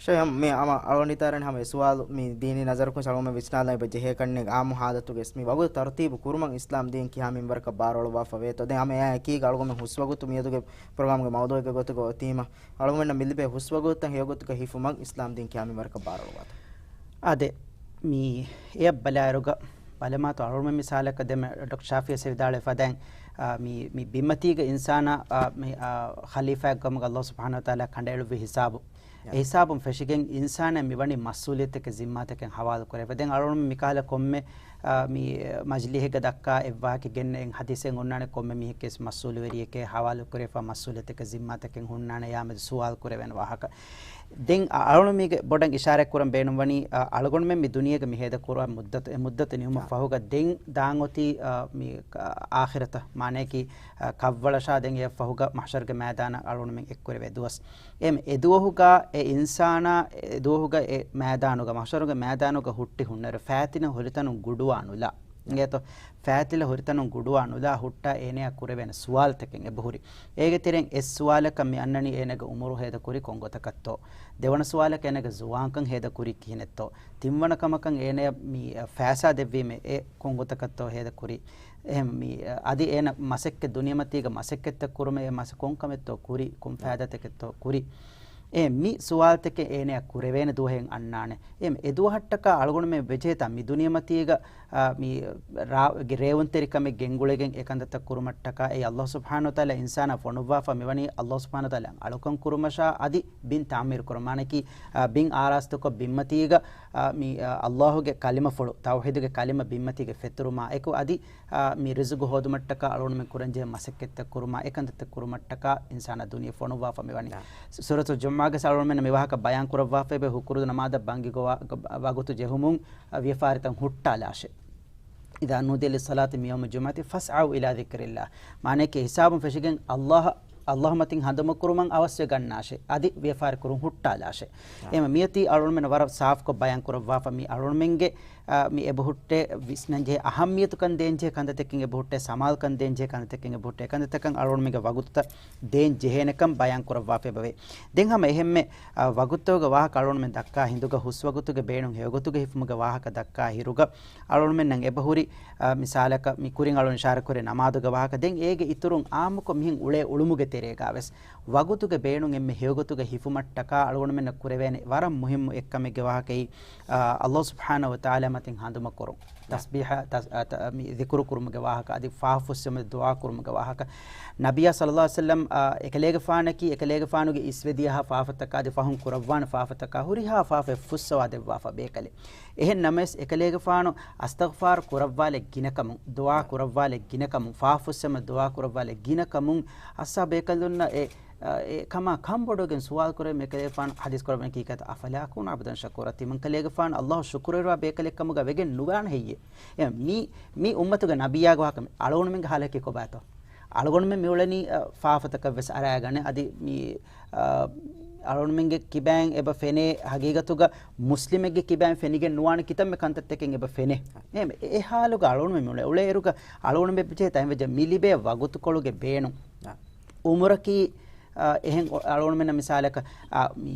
ޝޭހު ހަމަ މި ހަމަ އަޅުގަނޑު ހިތާރަން ހަމަ އެ ސުވާލު މި ދީނީ ނަޒަރަކުން އަޅުގަނޑު ވިސްނާލަން އެބަ ޖެހޭ ކަންނޭނގެ އާއްމު ހާލަތުގައި މި ވަގުތު ތަރުތީބު ކުރުމަށް އިސްލާމް ދީން ކިހާ މިންވަރަކަށް ބާރުއަޅުއްވާފަ ވޭތޯ؟ ދެން ހަމަ އެއާ އެކީގަ އަޅުގަނޑު ހުސްވަގުތު މިއަދުގެ ޕްރޮގްރާމްގެ މައުޟޫއެއްގެ ގޮތުގަ އޮތީމަ، އަޅުގަނޑަށް މި ލިބޭ ހުސްވަގުތުތައް ހެޔޮގޮތުގަ ހިފުމަށް އިސްލާމް ދީން ކިހާ މިންވަރަކަށް ބާރުއަޅުވާތޯ؟ އާދެ، މި އެއަށް ބަލާއިރުގަ ބަލަމާތު އަޅުގަނޑުމެން މިސާލަކަށް ދެމެ ޑޮކްޓަރ ޝާފިއްޔާ ވިދާޅުވެފަ ދެން، އާ، މި، މި ބިންމަތީގަ އިންސާނާ، އާ، މި، އާ، ޚަލީފާއެއް ކަމުގަ ﷲ ސުބްޙާނަހޫ ވަތަޢާލާ ކަނޑައެޅުއްވި ހިސާބު. އެ ހިސާބުން ފެށިގެން އިންސާނާ މިވަނީ މަސްއޫލިއްޔަތެއްގެ ޒިންމާތަކެއް ހަވާލު ކުރެވޭ. ދެން އަޅުގަނޑު މިކަހަލަ ކޮންމެ، އާ، މި މަޖިލީހެއްގަ ދައްކާ އެއްވާހަކަ ގެންނަ އެއް ހަދީސެއް އޮންނާނެ ކޮންމެ މީހެއްގެ މަސްއޫލުވެރިއެކޭ ހަވާލު ކުރެވިފަ މަސްއޫލިއްޔަތެއްގެ ޒިންމާތަކެއް ހުންނާނެ ޔާމެދު ސުވާލު ކުރެވޭނެ ވާހަކަ. ދެން އަ-، އަޅުގަނޑު މީގެ ބޮޑަށް އިޝާރަތް ކުރަން ބޭނުންވަނީ، އަ، އަޅުގަނޑުމެން މި ދުނިޔޭގަ މި ހޭދަ ކުރާ މުއްދަތު، އެ މުއްދަތު ނިމުމަށް ފަހުގަ ދެން ދާން އޮތީ، އަ، މި، އަ، އާޚިރަތަށް، މާނަޔަކީ، އަ، ކަށްވަޅަށާ ދެން އެއަށް ފަހުގަ މަޙްޝަރުގެ މައިދާނަށް އަޅުގަނޑުމެން އެއްކުރެވޭ ދުވަސް. އެމް، އެ ދުވަހުގަ އެ އިންސާނާ އެ ދުވަހުގަ އެ މައިދާނުގަ، މަޙްޝަރުގެ މައިދާނުގަ ހުއްޓި ހުންނައިރު ފާތިލަ ހުރިތަނުން ގުޑުވާ ނުލާ. އިނގޭތޯ؟ ފާތިލަ ހުރިތަނުން ގުޑުވާ ނުލާ ހުއްޓާ އޭނަޔާ ކުރެވޭނެ ސުވާލުތަކެއް އެބަހުރި. އޭގެ ތެރެއިން އެއް ސުވާލަކަށް މި އަންނަނީ އޭނަގެ އުމުރު ހޭދަކުރީ ކޮންގޮތަކަށްތޯ؟ ދެވަނަ ސުވާލަކަށް އޭނަގެ ޒުވާންކަން ހޭދަކުރީ ކިހިނެއްތޯ؟ ތިންވަނަ ކަމަކަށް އޭނަޔަށް މި، އަ، ފައިސާ ދެއްވީމޭ އެ ކޮންގޮތަކަށްތޯ ހޭދަކުރީ؟ އެހެން މި، އަ، އަދި އޭނަ މަސައްކަތް ދުނިޔެމަތީގަ މަސައްކަތްތައް ކުރުމޭ އެ މަސަ ކޮންކަމެއްތޯ ކުރީ؟ ކޮން ފައިދާތަކެއްތޯ ކުރީ؟ އެ މި ސުވާލުތަކެއް އޭނަޔަށް ކުރެވޭނެ ދުވަހެއް އަންނާނެ. އެ އެ ދުވަހަށްޓަކާ އަޅުގަނޑުމެން ވެޖޭތާ މި ދުނިޔެމަތީގަ، އާ، މި ރާ-، ގެ ރޭވުންތެރިކަމެއް ގެންގުޅެގެން އެކަންތައްތައް ކުރުމަށްޓަކާ އެ ﷲ ސުބްޙާނަހޫ ވަތަޢާލާ އިންސާނާ ފޮނުއްވާފަ މިވަނީ ﷲ ސުބްޙާނަހޫ ވަތަޢާލާ އަޅުކަން ކުރުމަށާ އަދި ބިން ތަޢުމީރު ކުރުމަށް. މާނައަކީ، އާ، ބިން އާރާސްތުކޮށް ބިންމަތީގަ، އާ، މި، އާ، ﷲ ގެ ކަލިމަފުޅު، ތައުޙީދުގެ ކަލިމަ ބިންމަތީގަ ފެތުރުމާ އެކު އަދި އާ، މި ރިޒުގު ހޯދުމަށްޓަކާ އަޅުގަނޑުމެން ކުރަންޖެހޭ މަސައްކަތްތައް ކުރުމާ، އެކަންތައްތައް ކުރުމަށްޓަކާ އިންސާނާ ދުނިޔެ ފޮނުއްވާފަ މިވަނީ. ނާ. ސު-، ސޫރަތުލް ޖުމުޢާގަ އަޅުގަނޑުމެން މި ވާހަކަ ބަޔާން ކުރައްވާފައިބެ ހުކުރުދު ނަމާދަށް ބަންގި ގޮވާ-، ގ-، ވަގުތު ޖެހުމުން، އަ، ވިޔަފާރިތައް ހުއްޓާލާށޭ. إذا نودي للصلاة من يوم الجمعة فاسعوا إلى ذكر الله. މާނައަކީ ހިސާބުން ފެށިގެން ﷲ، ﷲ މަތިން ހަނދުމަ ކުރުމަށް އަވަސްވެ ގަންނާށޭ. އަދި ވިޔަފާރި ކުރުން ހުއްޓާލާށޭ. ނާ. އެހެން މިއޮތީ އަޅުގަނޑުމެން ވަރަށް ސާފުކޮށް ބަޔާން ކުރައްވާފަ މި އަޅުގަނޑުމެންގެ މި އެބަހުއްޓޭ ވިސްނަންޖެހޭ އަހައްމިޔަތުކަން ދޭންޖެހޭ ކަންތައްތަކެއް އެބަހުއްޓޭ ސަމާލުކަން ދޭންޖެހޭ ކަންތައްތަކެއް އެބަހުއްޓޭ ކަންތައްތަކަށް އަޅުގަނޑުމެންގެ ވަގުތުތައް ދޭން ޖެހޭނެކަން ބަޔާން ކުރައްވާފަ އެބަވޭ. ދެން ހަމަ އެހެންމެ ވަގުތުގެ ވާހަކަ އަޅުގަނޑުމެން ދައްކާ ހިނދުގަ ހުސްވަގުތުގެ ބޭނުން ހެޔޮގޮތުގެ ހިފުމުގެ ވާހަކަ ދައްކާ ހިރުގަ އަޅުގަނޑުމެންނަށް އެބަހުރި މިސާލަކަށް މި ކުރިން އަޅުގަނޑު އިޝާރަތް ކުރި ނަމާދުގެ ވާހަކަ ދެން އޭގެ އިތުރުން އާއްމުކޮށް މިހެން އުޅޭ އުޅުމުގެ ތެރޭގަވެސް ވަގުތުގެ ބޭނުން އެންމެ ހެޔޮގޮތުގަ ހިފުމަށްޓަކާ އަޅުގަނޑުމެންނަށް ކުރެވޭނެ ވަރަށް މުހިއްމު އެއްކަމެއްގެ ވާހަކައީ، އާ، ﷲ ސުބްޙާނަހޫ ވަތަޢާލާ މަތިން ހަނދުމަކުރުން. ތަސްބީޙަ، ތަސް-، އާ، ތަ-، މި ޛިކުރު ކުރުމުގެ ވާހަކަ، އަދި ފާފަ ފުއްސެވުމުގެ ދުޢާ ކުރުމުގެ ވާހަކަ. ނަބިއްޔާ ޞައްލަﷲ ޢަލައިހި ވަސައްލަމް، އާ، އެކަލޭގެފާނަކީ، އެކަލޭގެފާނުގެ އިސްވެދިޔަހާ ފާފަތަކާ، އަދި ފަހުން ކުރައްވާނެ ފާފަތަކާ، ހުރިހާ ފާފައެއް ފުއްސަވާ ދެއްވާފަ ބޭކަލެއް. އެހެން ނަމަވެސް، އެކަލޭގެފާނު އަސްތަޣްފާރު ކުރައްވާލެއް ގިނަކަމުން، ދުޢާ ކުރައްވާލެއް ގިނަކަމުން، ފާފަ ފުއްސެވުމަށް ދުޢާ ކުރައްވާލެއް ގިނަކަމުން، އަސްހާބު ބޭކަލުންނަށް އެ، އެ ކަމާ ކަންބޮޑުވެގެން ސުވާލު ކުރެވެން އެކަލޭގެފާނު ޙަދީޘް ކުރައްވަނީ ކީކޭތަ؟ أفلا أكون عبدا شكورا. ތިމަންކަލޭގެފާނު ﷲ ޝުކުރުވެރިވާ ބޭކަލެއްކަމުގަ ވެގެން ނުވާނެ ހެއްޔޭ؟ އެ މީ، މީ އުއްމަތުގެ ނަބިއްޔާގެ ވާހަކަ. މި އަޅުގަނޑުމެންގެ ހާލަކީ ކޮބާތޯ؟ އަޅުގަނޑުމެން މިއުޅެނީ، އަ، ފާފަތަކަށްވެސް އަރާގަނެ. އަދި މި، އަ، އަޅުގަނޑުމެންގެ ކިބައިން އެބަ ފެނޭ، ހަގީގަތުގަ މުސްލިމެއްގެ ކިބައިން ފެނިގެން ނުވާނެ ކިތަންމެ ކަންތައްތަކެއް އެބަ ފެނޭ. އެ، އެ ހާލުގަ އަޅުގަނޑުމެން މިއުޅޭ. އުޅޭއިރުގަ އަޅުގަނޑުމެން ބެއްޖެ ތައިންވެއްޖެ މި ލިބޭ ވަގުތުކޮޅުގެ ބޭނުން. އާ. އުމުރަކީ، އާ، އެހެން އަޅުގަނޑުމެންނަށް މިސާލަކަށް، އާ، މި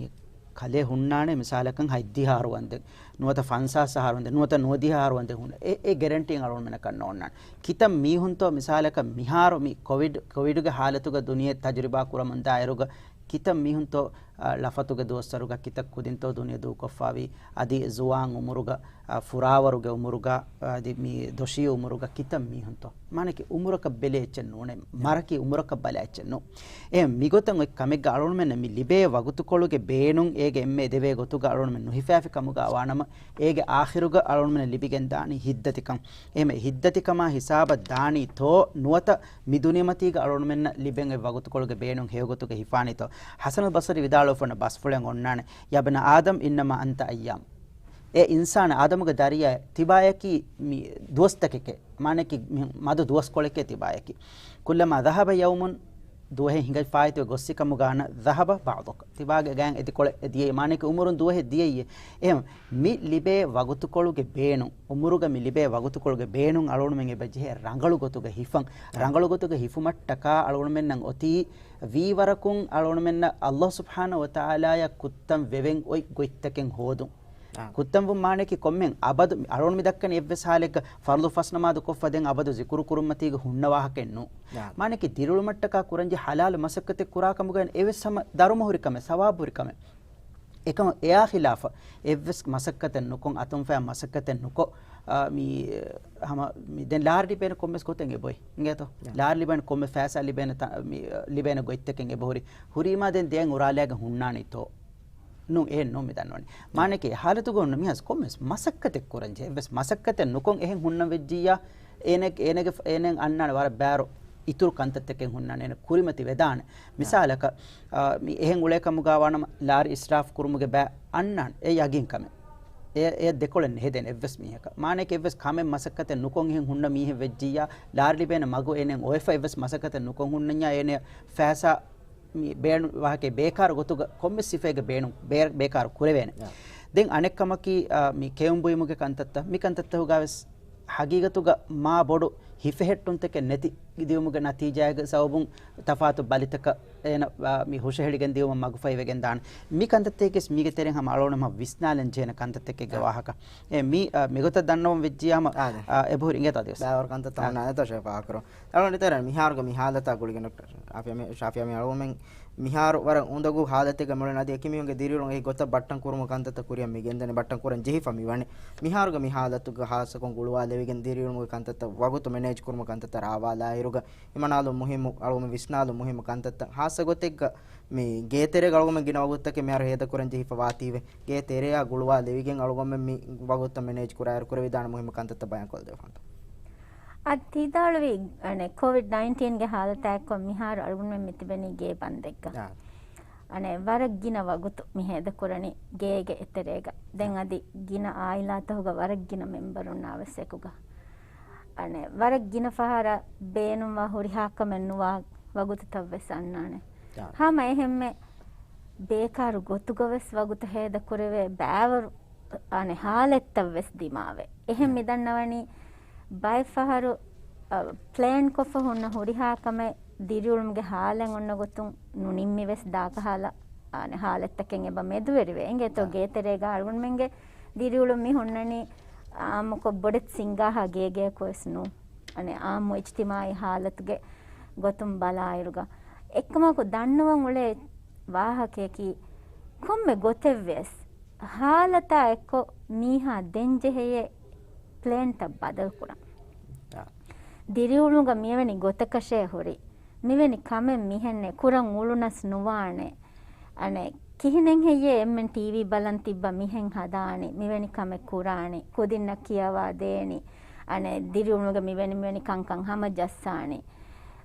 ކަލޭ ހުންނާނެ މިސާލަކަށް ހަތްދިހަ އަހަރު ވަންދެން، ނުވަތަ ފަންސާސް އަހަރު ވަންދެން، ނުވަތަ ނުވަދިހަ އަހަރު ވަންދެން ހުންނަ. އެ، އެ ގެރެންޓީ އަޅުގަނޑުމެންނަކަށް ނޯންނާނެ. ކިތައް މީހުންތޯ މިސާލަކަށް މިހާރު މި ކޮވިޑް، ކޮވިޑުގެ ހާލަތުގަ ދުނިޔެ ތަޖުރިބާ ކުރަމުންދާއިރުގަ ކިތައް މީހުންތޯ، އާ، ޅަފަތުގެ ދުވަސްވަރުގަ ކިތައް ކުދިންތޯ ދުނިޔެ ދޫކޮށްފާވީ، އަދި ޒުވާން އުމުރުގަ، އާ، ފުރާވަރުގެ އުމުރުގަ، އަދި މި ދޮށީ އުމުރުގަ ކިތައް މީހުންތޯ؟ މާނަކީ އުމުރަކަށް ބެލޭ އެއްޗެއް ނޫނޭ. މަރަކީ އުމުރަކަށް ބަލާ އެއްޗެއް ނޫން. އެ މިގޮތަށް އޮތް ކަމެއްގަ އަޅުގަނޑުމެންނަށް މި ލިބޭ ވަގުތުކޮޅުގެ ބޭނުން އޭގެ އެންމެ އެދެވޭ ގޮތުގަ އަޅުގަނޑުމެން ނުހިފާފި ކަމުގަ ވާނަމަ، އޭގެ އާޚިރުގަ އަޅުގަނޑުމެންނަށް ލިބިގެން ދާނީ ހިތްދަތިކަން. އެހެން ހިތްދަތިކަމާ ހިސާބަށް ދާނީތޯ ނުވަތަ މި ދުނިޔެމަތީގަ އަޅުގަނޑުމެންނަށް ލިބެން އޮތް ވަގުތުކޮޅުގެ ބޭނުން ހެޔޮގޮތުގަ ހިފާނީތޯ؟ ޙަސަނުލް ބަޞްރީ ވިދާޅުވެފަ އޮންނަ ބަސްފުޅެއް އޮންނާނެ، يا ابن آدم إنما أنت أيام. އޭ އިންސާނާ އާދަމުގެ ދަރިޔާ، ތިބާޔަކީ މި ދުވަސްތަކެކޭ. މާނައަކީ މި މަދު ދުވަސްކޮޅެކޭ ތިބާޔަކީ. كلما ذهب يوم، ދުވަހެއް ހިނގައްފާއިތި ގޮއްސިކަމުގާ ނަ، ذهب بعضك. ތިބާގެ ގާތް އެދިކޮޅެއް ދިޔައީ. މާނައަކީ އުމުރުން ދުވަހެއް ދިޔައީ. އެހެން މި ލިބޭ ވަގުތުކޮޅުގެ ބޭނުން، އުމުރުގަ މި ލިބޭ ވަގުތުކޮޅުގެ ބޭނުން އަޅުގަނޑުމެން އެބަ ޖެހޭ ރަނގަޅު ގޮތުގަ ހިފަން. ރަނގަޅު ގޮތުގަ ހިފުމަށްޓަކާ އަޅުގަނޑުމެންނަށް އޮތީ ވީވަރަކުން އަޅުގަނޑުމެންނަށް ﷲ ސުބްޙާނަހޫ ވަތަޢާލާއަށް ކުއްތަން ވެވެން އޮތް ގޮތްތަކެއް ހޯދުން. ކުއްތަންވުން މާނައަކީ ކޮންމެ އަބަދު އަޅުގަނޑު މި ދައްކަނީ އެއްވެސް ހާލެއްގަ ފަރުޟު ފަސް ނަމާދު ކޮށްފަ ދެން އަބަދު ޒިކުރު ކުރުންމަތީގަ ހުންނަ ވާހަކައެއް ނޫން. މާނައަކީ ދިރިއުޅުމަށްޓަކާ ކުރަންޖެހޭ ޙަލާލު މަސައްކަތެއް ކުރާ ކަމުގައި އެވެސް ހަމަ ދަރުމަ ހުރި ކަމެއް، ސަވާބު ހުރި ކަމެއް. އެކަމަށް އެއާ ޚިލާފަށް އެއްވެސް މަސައްކަތެއް ނުކޮށް، އަތުންފަޔާ މަސައްކަތެއް ނުކޮށް، އާ، މި، ހަމަ، މި ދެން ލާރި ލިބޭނެ ކޮންމެސް ގޮތެއް އެބައޮތް. އިނގޭތޯ؟ ލާރި ލިބޭނެ ކޮންމެ ފައިސާ ލިބޭނެ ތަ-، މި، ލިބޭނެ ގޮތްތަކެއް އެބަހުރި. ހުރީމާ ދެން ދެއަތް އުރާލާގެ ހުންނާނީތޯ؟ ނޫން، އެހެން ނޫން މި ދަންނަވަނީ. މާނައަކީ އެ ހާލަތުގަ ހުންނަ މީހާސް ކޮންމެސް މަސައްކަތެއް ކުރަންޖެހޭ. އެއްވެސް މަސައްކަތެއް ނުކޮށް އެހެން ހުންނަން ވެއްޖިއްޔާ، އޭނަ، އޭނަގެ، އޭނައަށް އަންނާނެ ވަރަށް ބާރު އިތުރު ކަންތައްތަކެއް ހުންނާނެ، އޭނަ ކުރިމަތި ވެދާނެ. މިސާލަކަށް، އާ، މި އެހެން އުޅޭ ކަމުގަ ވާނަމަ، ލާރި އިސްރާފް ކުރުމުގެ ބައި އަންނާނެ. އެ ޔަގީން ކަމެއް. އެ، އެ ދެކޮޅެއް ނެހެދޭނެ އެއްވެސް މީހަކަށް. މާނައަކީ އެއްވެސް ކަމެއް މަސައްކަތެއް ނުކޮށް އެހެން ހުންނަ މީހެއް ވެއްޖިއްޔާ، ލާރި ލިބޭނެ މަގު އޭނައަށް އޮވެފަ އެއްވެސް މަސައްކަތެއް ނުކޮށް ހުންނަންޏާ، އޭނަ ފައިސާ މި ބޭނުން ވާހަކަ ބޭކާރު ގޮތުގަ ކޮންމެ ސިފައެއްގެ ބޭނުން ބޭ-، ބޭކާރު ކުރެވޭނެ. ދެން އަނެއް ކަމަކީ، އާ، މި ކެއުން ބުއިމުގެ ކަންތައްތައް، މި ކަންތައްތަކުގަވެސް ހަގީގަތުގަ މާ ބޮޑު ހިފެހެއްޓުންތަކެއް ނެތި ދިޔުމުގެ ނަތީޖާގެ ސަބަބުން ތަފާތު ބަލިތަކަށް އޭނަ، އާ، މި ހުށަހެޅިގެން ދިޔުމަށް މަގުފަހިވެގެން ދާނެ. މި ކަންތައްތަކެސް މީގެ ތެރެއިން ހަމަ އަޅުގަނޑު ހަމަ ވިސްނާލަން ޖެހޭނެ ކަންތައްތަކެއްގެ ވާހަކަ. އެ، މި، އާ، މިގޮތަށް ދަންނަވަން ވެއްޖިއްޔާ ހަމަ، އާ، އެބަހުރި އިނގޭތޯ އަދިވެސް. ބައިވަރު ކަންތައްތައް އާ. ހުންނާނެތޯ ޝެފާ ކުރު. އަޅުގަނޑު ދެން މިހާރުގެ މި ހާލަތާ ގުޅިގެން ޑޮކްޓަރ ޝާފިޔާ މި، ޝާފިޔާ މި އަޅުގަނޑުމެން މިހާރު ވަރަށް އުނދަގޫ ހާލަތެއްގަ މިއުޅެނީ. އަދި އެކި މީހުންގެ ދިރިއުޅުން އެކި ގޮތަށް ބައްޓަން ކުރުމުގެ ކަންތައްތައް ކުރިއަށް މި ގެންދަނީ، ބައްޓަން ކުރަން ޖެހިފަ މި ވަނީ. މިހާރުގެ މި ހާލަތުގަ ހާއްސަކޮށް ގުޅުވާލެވިގެން ދިރިއުޅުމުގެ ކަންތައްތައް ވަގުތު މެނޭޖް ކުރުމުގެ ކަންތައްތައް ރާވާލާއިރުގަ އިމަނާލު މުހިއްމު، އަޅުގަނޑު ވިސްނާލު މުހިއްމު ކަންތައްތައް ހާއްސަ ގޮތެއްގަ މި ގޭތެރޭގަ އަޅުގަނޑުމެން ގިނަ ވަގުތުތަކެއް މިހާރު ހޭދަކުރަން ޖެހިފަ ވާތީވެ. ގޭތެރެއާ ގުޅުވާލެވިގެން އަޅުގަނޑުމެން މި ވަގުތުތައް މެނޭޖް ކުރާއިރު ކުރެވިދާނެ މުހިއްމު ކަންތައްތައް ބަޔާންކޮށްދެވިފަ. އަދި ތި ވިދާޅުވީ، އަނެއް، ކޮވިޑް ނައިންޓީންގެ ހާލަތާއެއްކޮށް މިހާރު އަޅުގަނޑުމެން މި ތިބެނީ ގޭ ބަންދެއްގަ. އާ. އަނެއް، ވަރަށް ގިނަ ވަގުތު މި ހޭދަކުރަނީ ގޭގެ އެތެރޭގަ. ދެން އާ. އަދި ގިނަ އާއިލާތަކުގަ ވަރަށް ގިނަ މެމްބަރުންނާވެސް އެކުގަ. އަނެއް، ވަރަށް ގިނަ ފަހަރަށް ބޭނުންވާ ހުރިހާ ކަމެއް ނުވާ ވަގުތުތައްވެސް އަންނާނެ. އާ. ހަމަ އެހެންމެ ބޭކާރު ގޮތުގަވެސް ވަގުތު ހޭދަކުރެވޭ ބައިވަރު އަނެއް ހާލަތްތައް ވެސް ދިމާވޭ. އެހެން މިދަންނަވަނީ ބައެއް ފަހަރު، އަ، ޕްލޭން ކޮށްފަ ހުންނަ ހުރިހާ ކަމެއް ދިރިއުޅުމުގެ ހާލަތް އޮންނަ ގޮތުން ނުނިންމި ވެސް ދާކަހާލަ، އަނެއް ހާލަތްތަކެއް އެބަ މެދުވެރިވޭ. އިނގޭތޯ ގޭތެރޭގަ އަޅުގަނޑުމެންގެ ދިރިއުޅުން މި ހުންނަނީ އާއްމުކޮށް ބޮޑެތި ސިންގާހާ ގޭގެއަކު ވެސް ނޫން. އަނެއް އާއްމު އިޖްތިމާއީ ހާލަތުގެ ގޮތުން ބަލާއިރުގަ އެއްކަމަކު ދަންނަވަން އުޅޭ ވާހަކަޔަކީ ކޮންމެ ގޮތެއްވިޔަސް ހާލަތާ އެއްކޮށް މީހާ ދެން ޖެހެޔޭ ޕްލޭންތައް ބަދަލުކުރަން. އާ. ދިރިއުޅުމުގަ މިއެވެނި ގޮތަކަށޭ ހުރީ. މިވެނި ކަމެއް މިހެންނޭ ކުރަން އުޅުނަސް ނުވާނެ. އަނެއް ކިހިނެއް ހެއްޔޭ އެންމެން ޓީވީ ބަލަން ތިއްބަ މިހެން ހަދާނީ، މިވެނި ކަމެއް ކުރާނީ، ކުދިންނަށް ކިޔަވާ ދޭނީ، އަނެއް ދިރިއުޅުމުގެ މިވެނި މިވެނި ކަންކަން ހަމަ ޖައްސާނީ.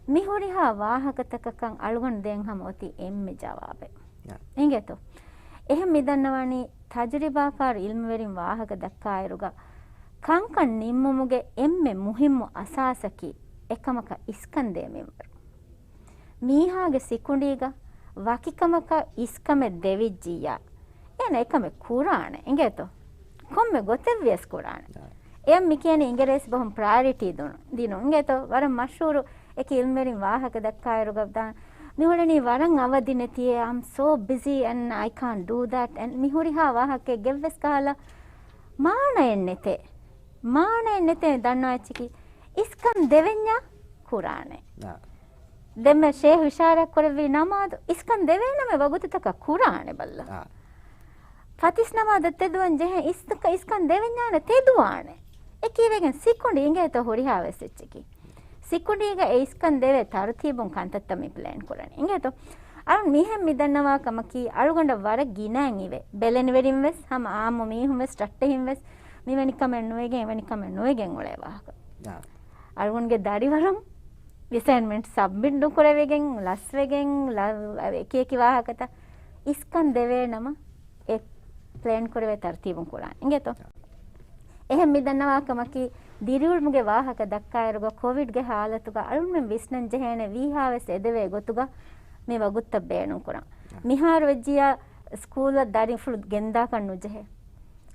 މި ހުރިހާ ވާހަކަތަކަކަށް އަޅުގަނޑު ދޭން ހަމަ އޮތީ އެންމެ ޖަވާބެއް. އާ. އިނގޭތޯ؟ އެހެން މިދަންނަވަނީ ތަޖުރިބާކާރު އިލްމުވެރިން ވާހަކަ ދައްކާއިރުގަ ކަންކަން ނިންމުމުގެ އެންމެ މުހިއްމު އަސާސަކީ އެކަމަކަށް އިސްކަން ދޭ މިންވަރު. މީހާގެ ސިކުނޑީގަ ވަކިކަމަކަށް އިސްކަމެއް ދެވިއްޖިއްޔާ، އޭނަ އެކަމެއް ކުރާނެ، އިނގޭތޯ؟ ކޮންމެ ގޮތެއްވިޔަސް ކުރާނެ. އާ. އެޔަށް މި ކިޔަނީ އިނގިރޭސި ބަހުން ޕްރަޔޮރިޓީ ދުނު، ދިނުން، އިނގޭތޯ؟ ވަރަށް މަޝްހޫރު އެކި އިލްމުވެރިން ވާހަކަ ދައްކާއިރުގަ ދާން، މި އުޅެނީ ވަރަށް އަވަދި ނެތިއޭ، I'm so busy and I can't do that، and މި ހުރިހާ ވާހަކައެއް ގެއްވެސް ކަހަލަ މާނައެއް ނެތޭ. މާނައެއް ނެތޭ ދަންނަވާ އެއްޗަކީ އިސްކަން ދެވެންޏާ ކުރާނެ. އާ. ދެންމެ ޝޭހް އިޝާރާތް ކުރެއްވި ނަމާދު އިސްކަން ދެވޭނަމޭ ވަގުތުތަކަށް ކުރާނެ ބައްލަ. އާ. ފަތިސް ނަމާދަށް ތެދުވަން ޖެހެން އިސް-، އިސްކަން ދެވެންޏާނެ ތެދުވާނެ. އެކީވެގެން ސިކުނޑި އިނގޭތޯ ހުރިހާ ވެސް އެއްޗަކީ. ސިކުނޑީގަ އެ އިސްކަން ދެވޭ ތަރުތީބުން ކަންތައްތައް މި ޕްލޭން ކުރަނީ. އިނގޭތޯ؟ އަޅުން މިހެން މި ދަންނަވާ ކަމަކީ އަޅުގަނޑަށް ވަރަށް ގިނައިން އިވޭ. ބެލެނިވެރިން ވެސް ހަމަ އާއްމު މީހުން ވެސް ޓައްޓެހިން ވެސް މިވެނި ކަމެއް ނުވެގެން، އެވެނި ކަމެއް ނުވެގެން އުޅޭ ވާހަކަ. އާ. އަޅުގަނޑުގެ ދަރިވަރުން އެސައިންމަންޓް ސަބްމިޓް ނުކުރެވިގެން، ލަސްވެގެން، ލަ-، އެކި އެކި ވާހަކަތައް އިސްކަން ދެވޭ ނަމަ، އެ ޕްލޭން ކުރެވޭ ތަރުތީބުން ކުރާނެ. އިނގޭތޯ؟ އެހެން މި ދަންނަވާ ކަމަކީ، ދިރިއުޅުމުގެ ވާހަކަ ދައްކާއިރުގަ ކޮވިޑްގެ ހާލަތުގަ އަޅުންމެން ވިސްނަން ޖެހޭނެ ވީހާވެސް އެދެވޭ ގޮތުގަ މި ވަގުތުތައް ބޭނުން ކުރަން. މިހާރު ވެއްޖިއްޔާ ސްކޫލަށް ދަރިފުޅު ގެންދާކަށް ނުޖެހޭ.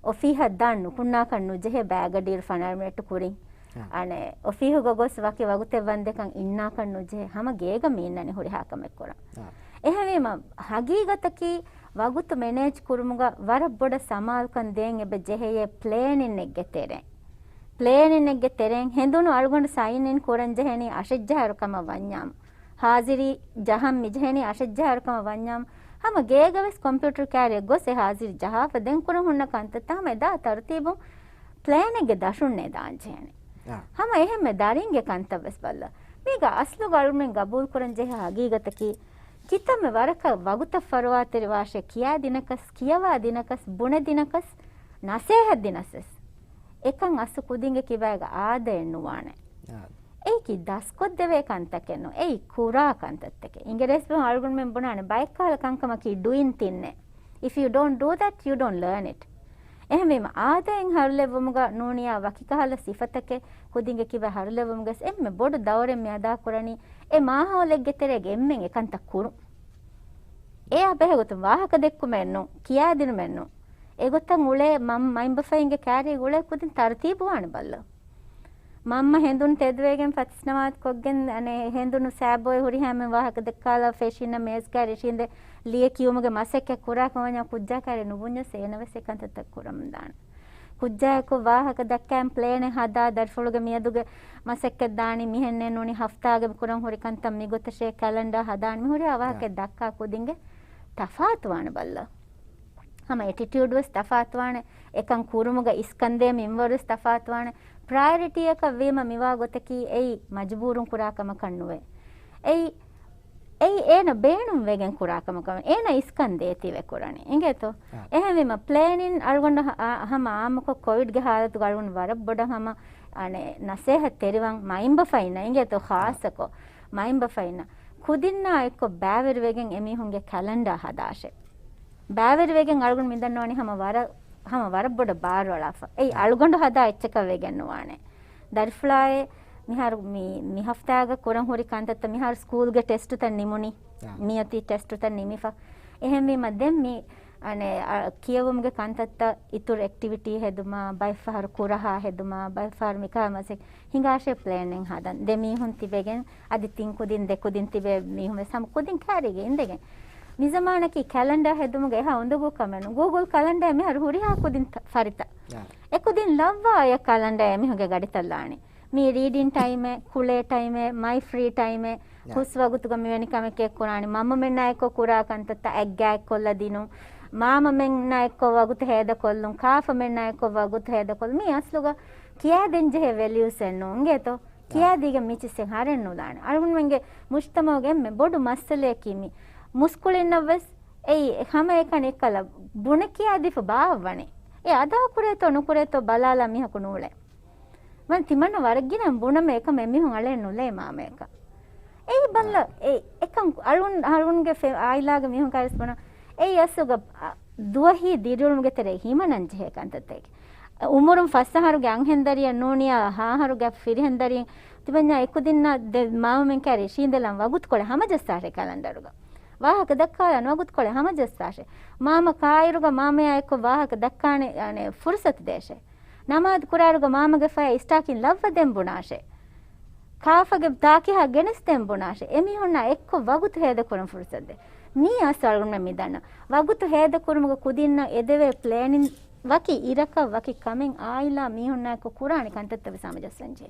އޮފީހަށް ދާން ނުކުންނާކަށް ނުޖެހޭ ބައިގަޑިއިރު ފަނަރަ މިނެޓު ކުރިން. އާ. އަނެއް އޮފީހުގަ ގޮސް ވަކި ވަގުތެއް ވަންދެކަން އިންނާކަށް ނުޖެހޭ. ހަމަ ގޭގަ މި އިންނަނީ ހުރިހާ ކަމެއް ކުރަން. އާ. އެހެންވީމަ، ހަގީގަތަކީ ވަގުތު މެނޭޖް ކުރުމުގަ ވަރަށް ބޮޑަށް ސަމާލުކަން ދޭން އެބަ ޖެހެޔޭ ޕްލޭނިންއެއްގެ ތެރެއިން. ޕްލޭނިންއެއްގެ ތެރެއިން ހެނދުނު އަޅުގަނޑު ސައިން އިން ކުރަން ޖެހެނީ އަށެއްޖަހާއިރު ކަމަށް ވަންޏާމު. ހާޒިރީ ޖަހަން މި ޖެހެނީ އަށެއްޖަހާއިރު ކަމަށް ވަންޏާމު. ހަމަ ގޭގަ ވެސް ކޮމްޕިއުޓަރު ކާރިއަށް ގޮސް އެ ހާޒިރީ ޖަހާފަ ދެން ކުރަން ހުންނަ ކަންތައްތައް ހަމަ އެދާ ތަރުތީބުން ޕްލޭނެއްގެ ދަށުންނޭ ދާން ޖެހެނީ. އާ. ހަމަ އެހެންމެ ދަރިންގެ ކަންތައް ވެސް ބައްލަ. މީގަ އަސްލުގަ އަޅުމެން ގަބޫލު ކުރަން ޖެހޭ ހަގީގަތަކީ، ކިތަންމެ ވަރަކަށް ވަގުތަށް ފަރުވާތެރިވާށޭ، ކިޔާ ދިނަކަސް، ކިޔަވާ ދިނަކަސް، ބުނެ ދިނަކަސް، ނަސޭހަތް ދިނަސް ވެސް، އެކަން އަސްލު ކުދިންގެ ކިބައިގަ އާދައެއް ނުވާނެ. އާ. އެއީކީ ދަސްކޮށްދެވޭ ކަންތަކެއް ނޫން. އެއީ ކުރާ ކަންތައްތަކެއް. އިނގިރޭސި ބަހުން އަޅުގަނޑުމެން ބުނާނެ، ބައެއްކަހަލަ ކަންކަމަކީ ޑުއިން ތިންއޭ. If you don't do that, you don't learn it. އެހެންވީމަ، އާދައިން ހަރުލެއްވުމުގަ ނޫނިޔާ ވަކިކަހަލަ ސިފަތަކެއް ކުދިންގެ ކިބަ ހަރުލެއްވުމުގަސް އެންމެ ބޮޑު ދައުރެއް މި އަދާކުރަނީ، އެ މާހައުލެއްގެ ތެރޭގަ އެންމެން އެކަންތައް ކުރުން. އެއާ ބެހޭގޮތުން ވާހަކަ ދެއްކުމެއް ނޫން، ކިޔާދިނުމެއް ނޫން. އެގޮތަށް އުޅޭ މަ-، މައިންބަފައިންގެ ކާރިއަށް އުޅޭ ކުދިން ތަރުތީބުވާނެ ބައްލަ. މަންމަ ހެނދުން ތެދުވެގެން ފަތިސް ނަމާދު ކޮށްގެން، އަނެއް ހެނދުނު ސާބޯއެ ހުރިހާ މެން ވާހަކަ ދެއްކާލާ ފެށިންނަ މޭޒްގާ ރިށީނދެ ލިޔެ ކިޔުމުގެ މަސައްކަތް ކުރާކަށް ވަންޏާ ކުއްޖާ ކާރި ނުބުންޏަސް އޭނަ ވެސް އެކަންތައްތައް ކުރަމުން ދާނެ. ކުއްޖާއަކު ވާހަކަ ދައްކާ ޕްލޭނެއް ހަދާ ދަރިފުޅުގެ މިއަދުގެ މަސައްކަތް ދާނީ މިހެންނޭ ނޫނީ ހަފްތާގެ ކުރަން ހުރި ކަންތައް މިގޮތަށޭ ކެލަންޑާ ހަދާނީ މި ހުރިހާ ވާހަކަ ދައްކާ ކުދިންގެ ތަފާތުވާނެ ބައްލަ. ހަމަ އެޓިޓިއުޑް ވެސް ތަފާތުވާނެ، އެކަން ކުރުމުގަ އިސްކަންދޭ މިންވަރު ވެސް ތަފާތުވާނެ. ޕްރަޔޮރިޓީއަކަށް ވީމަ މިވާ ގޮތަކީ އެއީ މަޖުބޫރުން ކުރާ ކަމަކަށް ނުވޭ. އެއީ، އެއީ އޭނަ ބޭނުން ވެގެން ކުރާ ކަމަކަށް، އޭނަ އިސްކަން ދޭތީވެ ކުރަނީ. އިނގޭތޯ؟ އާ. އެހެންވީމަ ޕްލޭނިން އަޅުގަނޑު ހަ-، އާ، ހަމަ އާއްމުކޮށް ކޮވިޑްގެ ހާލަތުގަ އަޅުގަނޑު ވަރަށް ބޮޑަށް ހަމަ، އަނެއް، ނަސޭހަތް ތެރިވަން މައިންބަފައިންނަށް، އިނގޭތޯ؟ އާ. ޚާއްޞަކޮށް މައިންބަފައިންނަށް ކުދިންނާ އެއްކޮށް ބައިވެރިވެގެން އެމީހުންގެ ކެލަންޑާ ހަދާށޭ. ބައިވެރިވެގެން އަޅުގަނޑު މިދަންނަވަނީ ހަމަ ވަރަށް، ހަމަ ވަރަށް ބޮޑަށް ބާރުއަޅާފަ. އެއީ އަޅުގަނޑު ހަދާ އެއްޗަކަށް ވެގެން ނުވާނެ. ދަރިފުޅާއޭ މިހާރު މި، މި ހަފްތާގަ ކުރަން ހުރި ކަންތައްތައް މިހާރު ސްކޫލްގެ ޓެސްޓުތައް ނިމުނީ. އާ. މިއޮތީ ޓެސްޓުތައް ނިމިފަ. އެހެންވީމަ ދެން މި އަނެއް، އަ، ކިޔެވުމުގެ ކަންތައްތައް އިތުރު އެކްޓިވިޓީ ހެދުމާ، ބައެއްފަހަރު ކުރަހާ ހެދުމާ، ބައެއްފަހަރު މިކަހަލަ މަސައްކަތް ހިނގާށޭ ޕްލޭނެއް ހަދަން. ދެ މީހުން ތިބެގެން އަދި ތިން ކުދިން ދެ ކުދިން ތިބޭ މީހުން ވެސް ހަމަ ކުދިން ކައިރީގަ އިނދެގެން. މިޒަމާނަކީ ކެލަންޑާ ހެދުމުގެ އެހާ އުނދަގޫ ކަމެއް ނޫން. ގޫގުލް ކަލަންޑާ މިހާރު ހުރިހާ ކުދިން ތަ-، ފަރިތަ. އެ ކުދިން ލައްވާ އެ ކަލަންޑާ އެމީހުންގެ ގަޑިތައް ލާނީ. މީ ރީޑިން ޓައިމެއް، ކުޅޭ ޓައިމެއް، މައި ފްރީ ޓައިމެއް، ހުސް ވަގުތުގަ މިވެނި ކަމެކޭ ކުރާނީ. މަންމަމެންނާ އެއްކޮށް ކުރާ ކަންތައްތައް އަތްގާތްކޮށްލަ ދިނުން. މާމަމެންނާ އެއްކޮށް ވަގުތު ހޭދަކޮށްލުން. ކާފަމެންނާ އެއްކޮށް ވަގުތު ހޭދަކޮށްލުން. މީ އަސްލުގަ ކިޔާދޭންޖެހޭ ވެލިއުސްއެއް ނޫން އިނގޭތޯ. ކިޔާދީގެން މި ޗިސްއެއް ހަރެއް ނުލާނެ. އަޅުގަނޑުމެންގެ މުޖްތަމަޢުގެ އެންމެ ބޮޑު މައްސަލަޔަކީ މި. މުސްކުޅިންނަށްވެސް އެއީ ހަމައެކަނި އެއްކަލަ ބުނެ ކިޔާދީފަ ބާއްވަނީ. އެ އަދާ ކުރޭތޯ ނުކުރޭތޯ ބަލާލާ މީހަކު ނޫޅޭ. މަން ތިމަންނަ ވަރަށް ގިނަ ބުނަމޭ އެކަމް އެމީހުން އަޅޭ ނުލޭ މާމަޔަކަށް. އެއީ ބައްލަ، އެ، އެކަން އަޅުން، އަޅުންގެ ފެ-، އާއިލާގެ މީހުން ކައިރިސް ބުނަ. އެއީ އަސްލުގަ، އަ، ދުވަހީ ދިރިއުޅުމުގެ ތެރޭ ހިމަނަން ޖެހޭ ކަންތައްތަކެއް. އުމުރުން ފަސް އަހަރުގެ އަންހެންދަރިއެއް ނޫނިޔާ، ހަ އަހަރުގެ ފިރިހެންދަރިއެއް ތިބެންޏާ އެކުދިންނާ ދެ މާމަމެން ކައިރި ޝީނދެލަން ވަގުތުކޮޅެއް ހަމަޖައްސާށޭ ކެލަންޑަރުގަ. ވާހަކަ ދައްކާލަން ވަގުތުކޮޅެއް ހަމަޖައްސާށޭ. މާމަ ކާއިރުގަ މާމަޔާ އެއްކޮށް ވާހަކަ ދައްކާނެ، އަނެ، ފުރުސަތު ދޭށޭ. ނަމާދު ކުރާއިރުގަ މާމަގެ ފަޔަށް އިސްޓާކިން ލައްވަދޭން ބުނާށޭ. ކާފަގެ ދާކިހާ ގެނެސްދޭން ބުނާށޭ. އެމީހުންނާ އެއްކޮށް ވަގުތު ހޭދަކުރަން ފުރުސަތު ދޭ. މީ އަސް އަޅުގަނޑުމެން މިދަންނަ. ވަގުތު ހޭދަކުރުމުގަ ކުދިންނަށް އެދެވޭ ޕްލޭނިން ވަކި އިރަކަށް ވަކި ކަމެއް އާއިލާ މީހުންނާއެކު ކުރާނެ ކަންތައްތައް ވެސް ހަމަޖައްސަންޖެހޭ.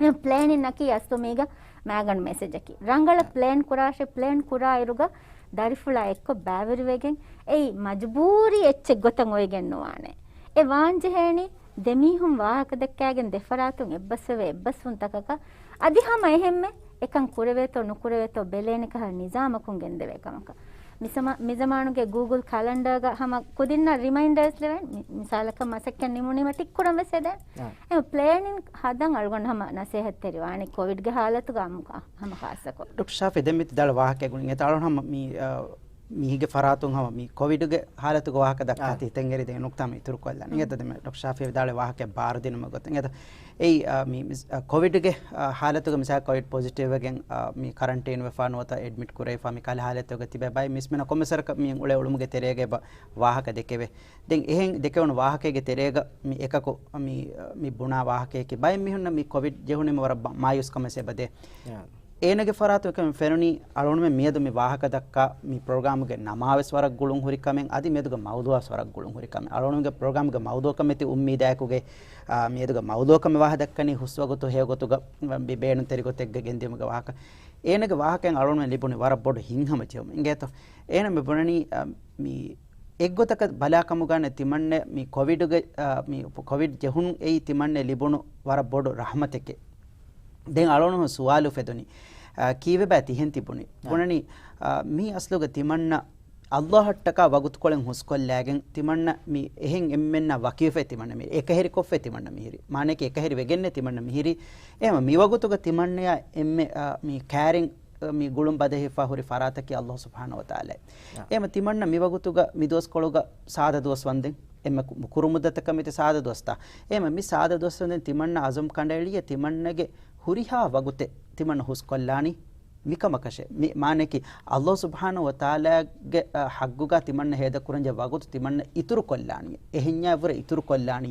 އެ ޕްލޭނިން އަކީ އަސްލު މީގަ މައިގަނޑު މެސެޖަކީ. ރަނގަޅަށް ޕްލޭން ކުރާށޭ، ޕްލޭން ކުރާއިރުގަ ދަރިފުޅާ އެއްކޮށް ބައިވެރިވެގެން އެއީ މަޖުބޫރީ އެއްޗެއް ގޮތަށް އޮވެގެން ނުވާނެ. އެ ވާންޖެހޭނީ ދެމީހުން ވާހަކަ ދައްކާގެން ދެފަރާތުން އެއްބަސްވެވޭ އެއްބަސްވުންތަކަކަށް އަދި ހަމަ އެހެންމެ އެކަން ކުރެވޭތޯ ނުކުރެވޭތޯ ބެލޭނެ ކަހަލަ ނިޒާމަކުން ގެންދެވޭ ކަމަކަށް. މިސަމަ-، މިޒަމާނުގެ ގޫގުލް ކަލަންޑަރގަ ހަމަ ކުދިންނަށް ރިމައިންޑާސް ލެވެން. މި-، މިސާލަކަށް މަސައްކަތް ނިމުނީމަ ޓިކް ކުރަން ވެސް ހެދޭ. އެ ޕްލޭނިން ހަދަން އަޅުގަނޑު ހަމަ ނަސޭހަތްތެރިވާނީ ކޮވިޑްގެ ހާލަތުގަ އަމުކަ-، ހަމަ ޚާއްޞަކޮށް. ޑޮކްޓަރ ޝާފި، ދެން މިތި ދާޅަ ވާހަކަ ގުޅި އެތާ އަޅުން ހަމަ މި، އަ، މީގެ ފަރާތުން ހަމަ މި ކޮވިޑްގެ ހާލަތުގެ ވާހަކަ ދައްކާތީ ތެން އެރި ދެން ނުކްތާ މި އިތުރު ކޮށްލަން. އިނގޭތަ ދެން ޑޮކްޓަރ ޝާފި ވިދާޅުވި ވާހަކަ ބާރުދިނުމުގެ ގޮތުން. އެތާ އެއީ، އަ، މި، މި، އަ، ކޮވިޑްގެ، އަ، ހާލަތުގަ މިސާ ކޮވިޑް ޕޮޒިޓިވް ވެގެން، އަ، މި ކަރަންޓީން ވެފާ ނުވަތަ އެޑްމިޓް ކުރެވިފާ މި ކަހަލަ ހާލަތުގަ ތިބޭ ބައެއް މީސްމެންނަށް ކޮންމެސް ވަރަކަށް މި އުޅޭ އުޅުމުގެ ތެރޭގަ އެބަ ވާހަކަ ދެކެވޭ. ދެން އެހެން ދެކެވުނު ވާހަކައިގެ ތެރޭގަ މި އެކަކު މި، މި ބުނާ ވާހަކަޔަކީ ބައެއް މީހުންނަށް މި ކޮވިޑް ޖެހުނީމަ ވަރަށް ބަ-، މާޔޫސްކަމެއް އެބަދޭ. އޭނަގެ ފަރާތުން އެކަމެއް ފެނުނީ އަޅުގަނޑުމެން މިއަދު މި ވާހަކަ ދައްކާ މި ޕްރޮގްރާމުގެ ނަމާވެސް ވަރަށް ގުޅުން ހުރި ކަމެއް، އަދި މިއަދުގެ މައުޟޫޢަށް ވަރަށް ގުޅުން ހުރި ކަމެއް. އަޅުގަނޑުގެ ޕްރޮގްރާމުގެ މައުޟޫޢަކަށް މިތި އުއްމީދާއެކުގައި، އާ، މިއަދުގެ މައުޟޫޢަކަށް މި ވާހަކަ ދައްކަނީ ހުސްވަގުތު ހެޔޮގޮތުގަ ބޭ-، ބޭނުންތެރި ގޮތެއްގަ ގެންދިޔުމުގެ ވާހަކަ. އޭނަގެ ވާހަކައިން އަޅުގަނޑުމެން ލިބުނީ ވަރަށް ބޮޑު ހިތްހަމަޖެހުމެއް. އިނގޭތޯ؟ އޭނަ މި ބުނަނީ، އާ، މި އެއްގޮތަކަށް ބަލާކަމުގަ ތިމަންނެ މި ކޮވިޑުގެ، އާ، މި ކޮވިޑް ޖެހުން އެއީ ތިމަންނެ ލިބުނު ވަރަށް ބޮޑު ރަޙްމަތެކޭ. ދެން އަޅުގަނޑު ސުވާލު އުފެދުނީ، އާ، ކީއްވެބާ ތިހެން ތިބުނީ؟ ބުނަނީ، އާ، މީ އަސްލުގަ ތިމަންނަ ﷲ އަށްޓަކާ ވަގުތުކޮޅެއް ހުސްކޮށްލާގެން ތިމަންނަ މި އެހެން އެންމެންނާ ވަކިވެފައި ތިމަންނަ މި އެކަހެރިކޮށްފައި ތިމަންނަ މިހިރީ. މާނައަކީ އެކަހެރި ވެގެންނޭ ތިމަންނަ މިހިރީ. އެހެން މިވަގުތުގަ ތިމަންނަޔާ އެންމެ، އާ، މި ކައިރިން، އާ، މި ގުޅުން ބަދަހިފާ ހުރި ފަރާތަކީ ﷲ ސުބްޙާނަހޫ ވަތަޢާލާ. އެހެން ތިމަންނަ މިވަގުތުގަ މިދުވަސްކޮޅުގަ ސާދަ ދުވަސް ވަންދެން އެންމެ ކު-، ކުރު މުއްދަތަކަށް މިތި ސާދަ ދުވަސްތައް. އެހެން މި ސާދަ ދުވަސް ވަންދެން ތިމަންނަ އަޒުމް ކަނޑައެޅިއޭ ތިމަންނަގެ ހުރިހާ ވަގުތެއް ތިމަންނަ ހުސްކޮށްލާނީ މިކަމަކަށޭ. މި މާނައަކީ ﷲ ސުބްޙާނަހޫ ވަތަޢާލާގެ، އަ، ޙައްޤުގަ ތިމަންނަ ހޭދަކުރަންޖެހޭ ވަގުތު ތިމަންނަ އިތުރުކޮށްލާނީ. އެހެންޏާ ވުރެ އިތުރުކޮށްލާނީ.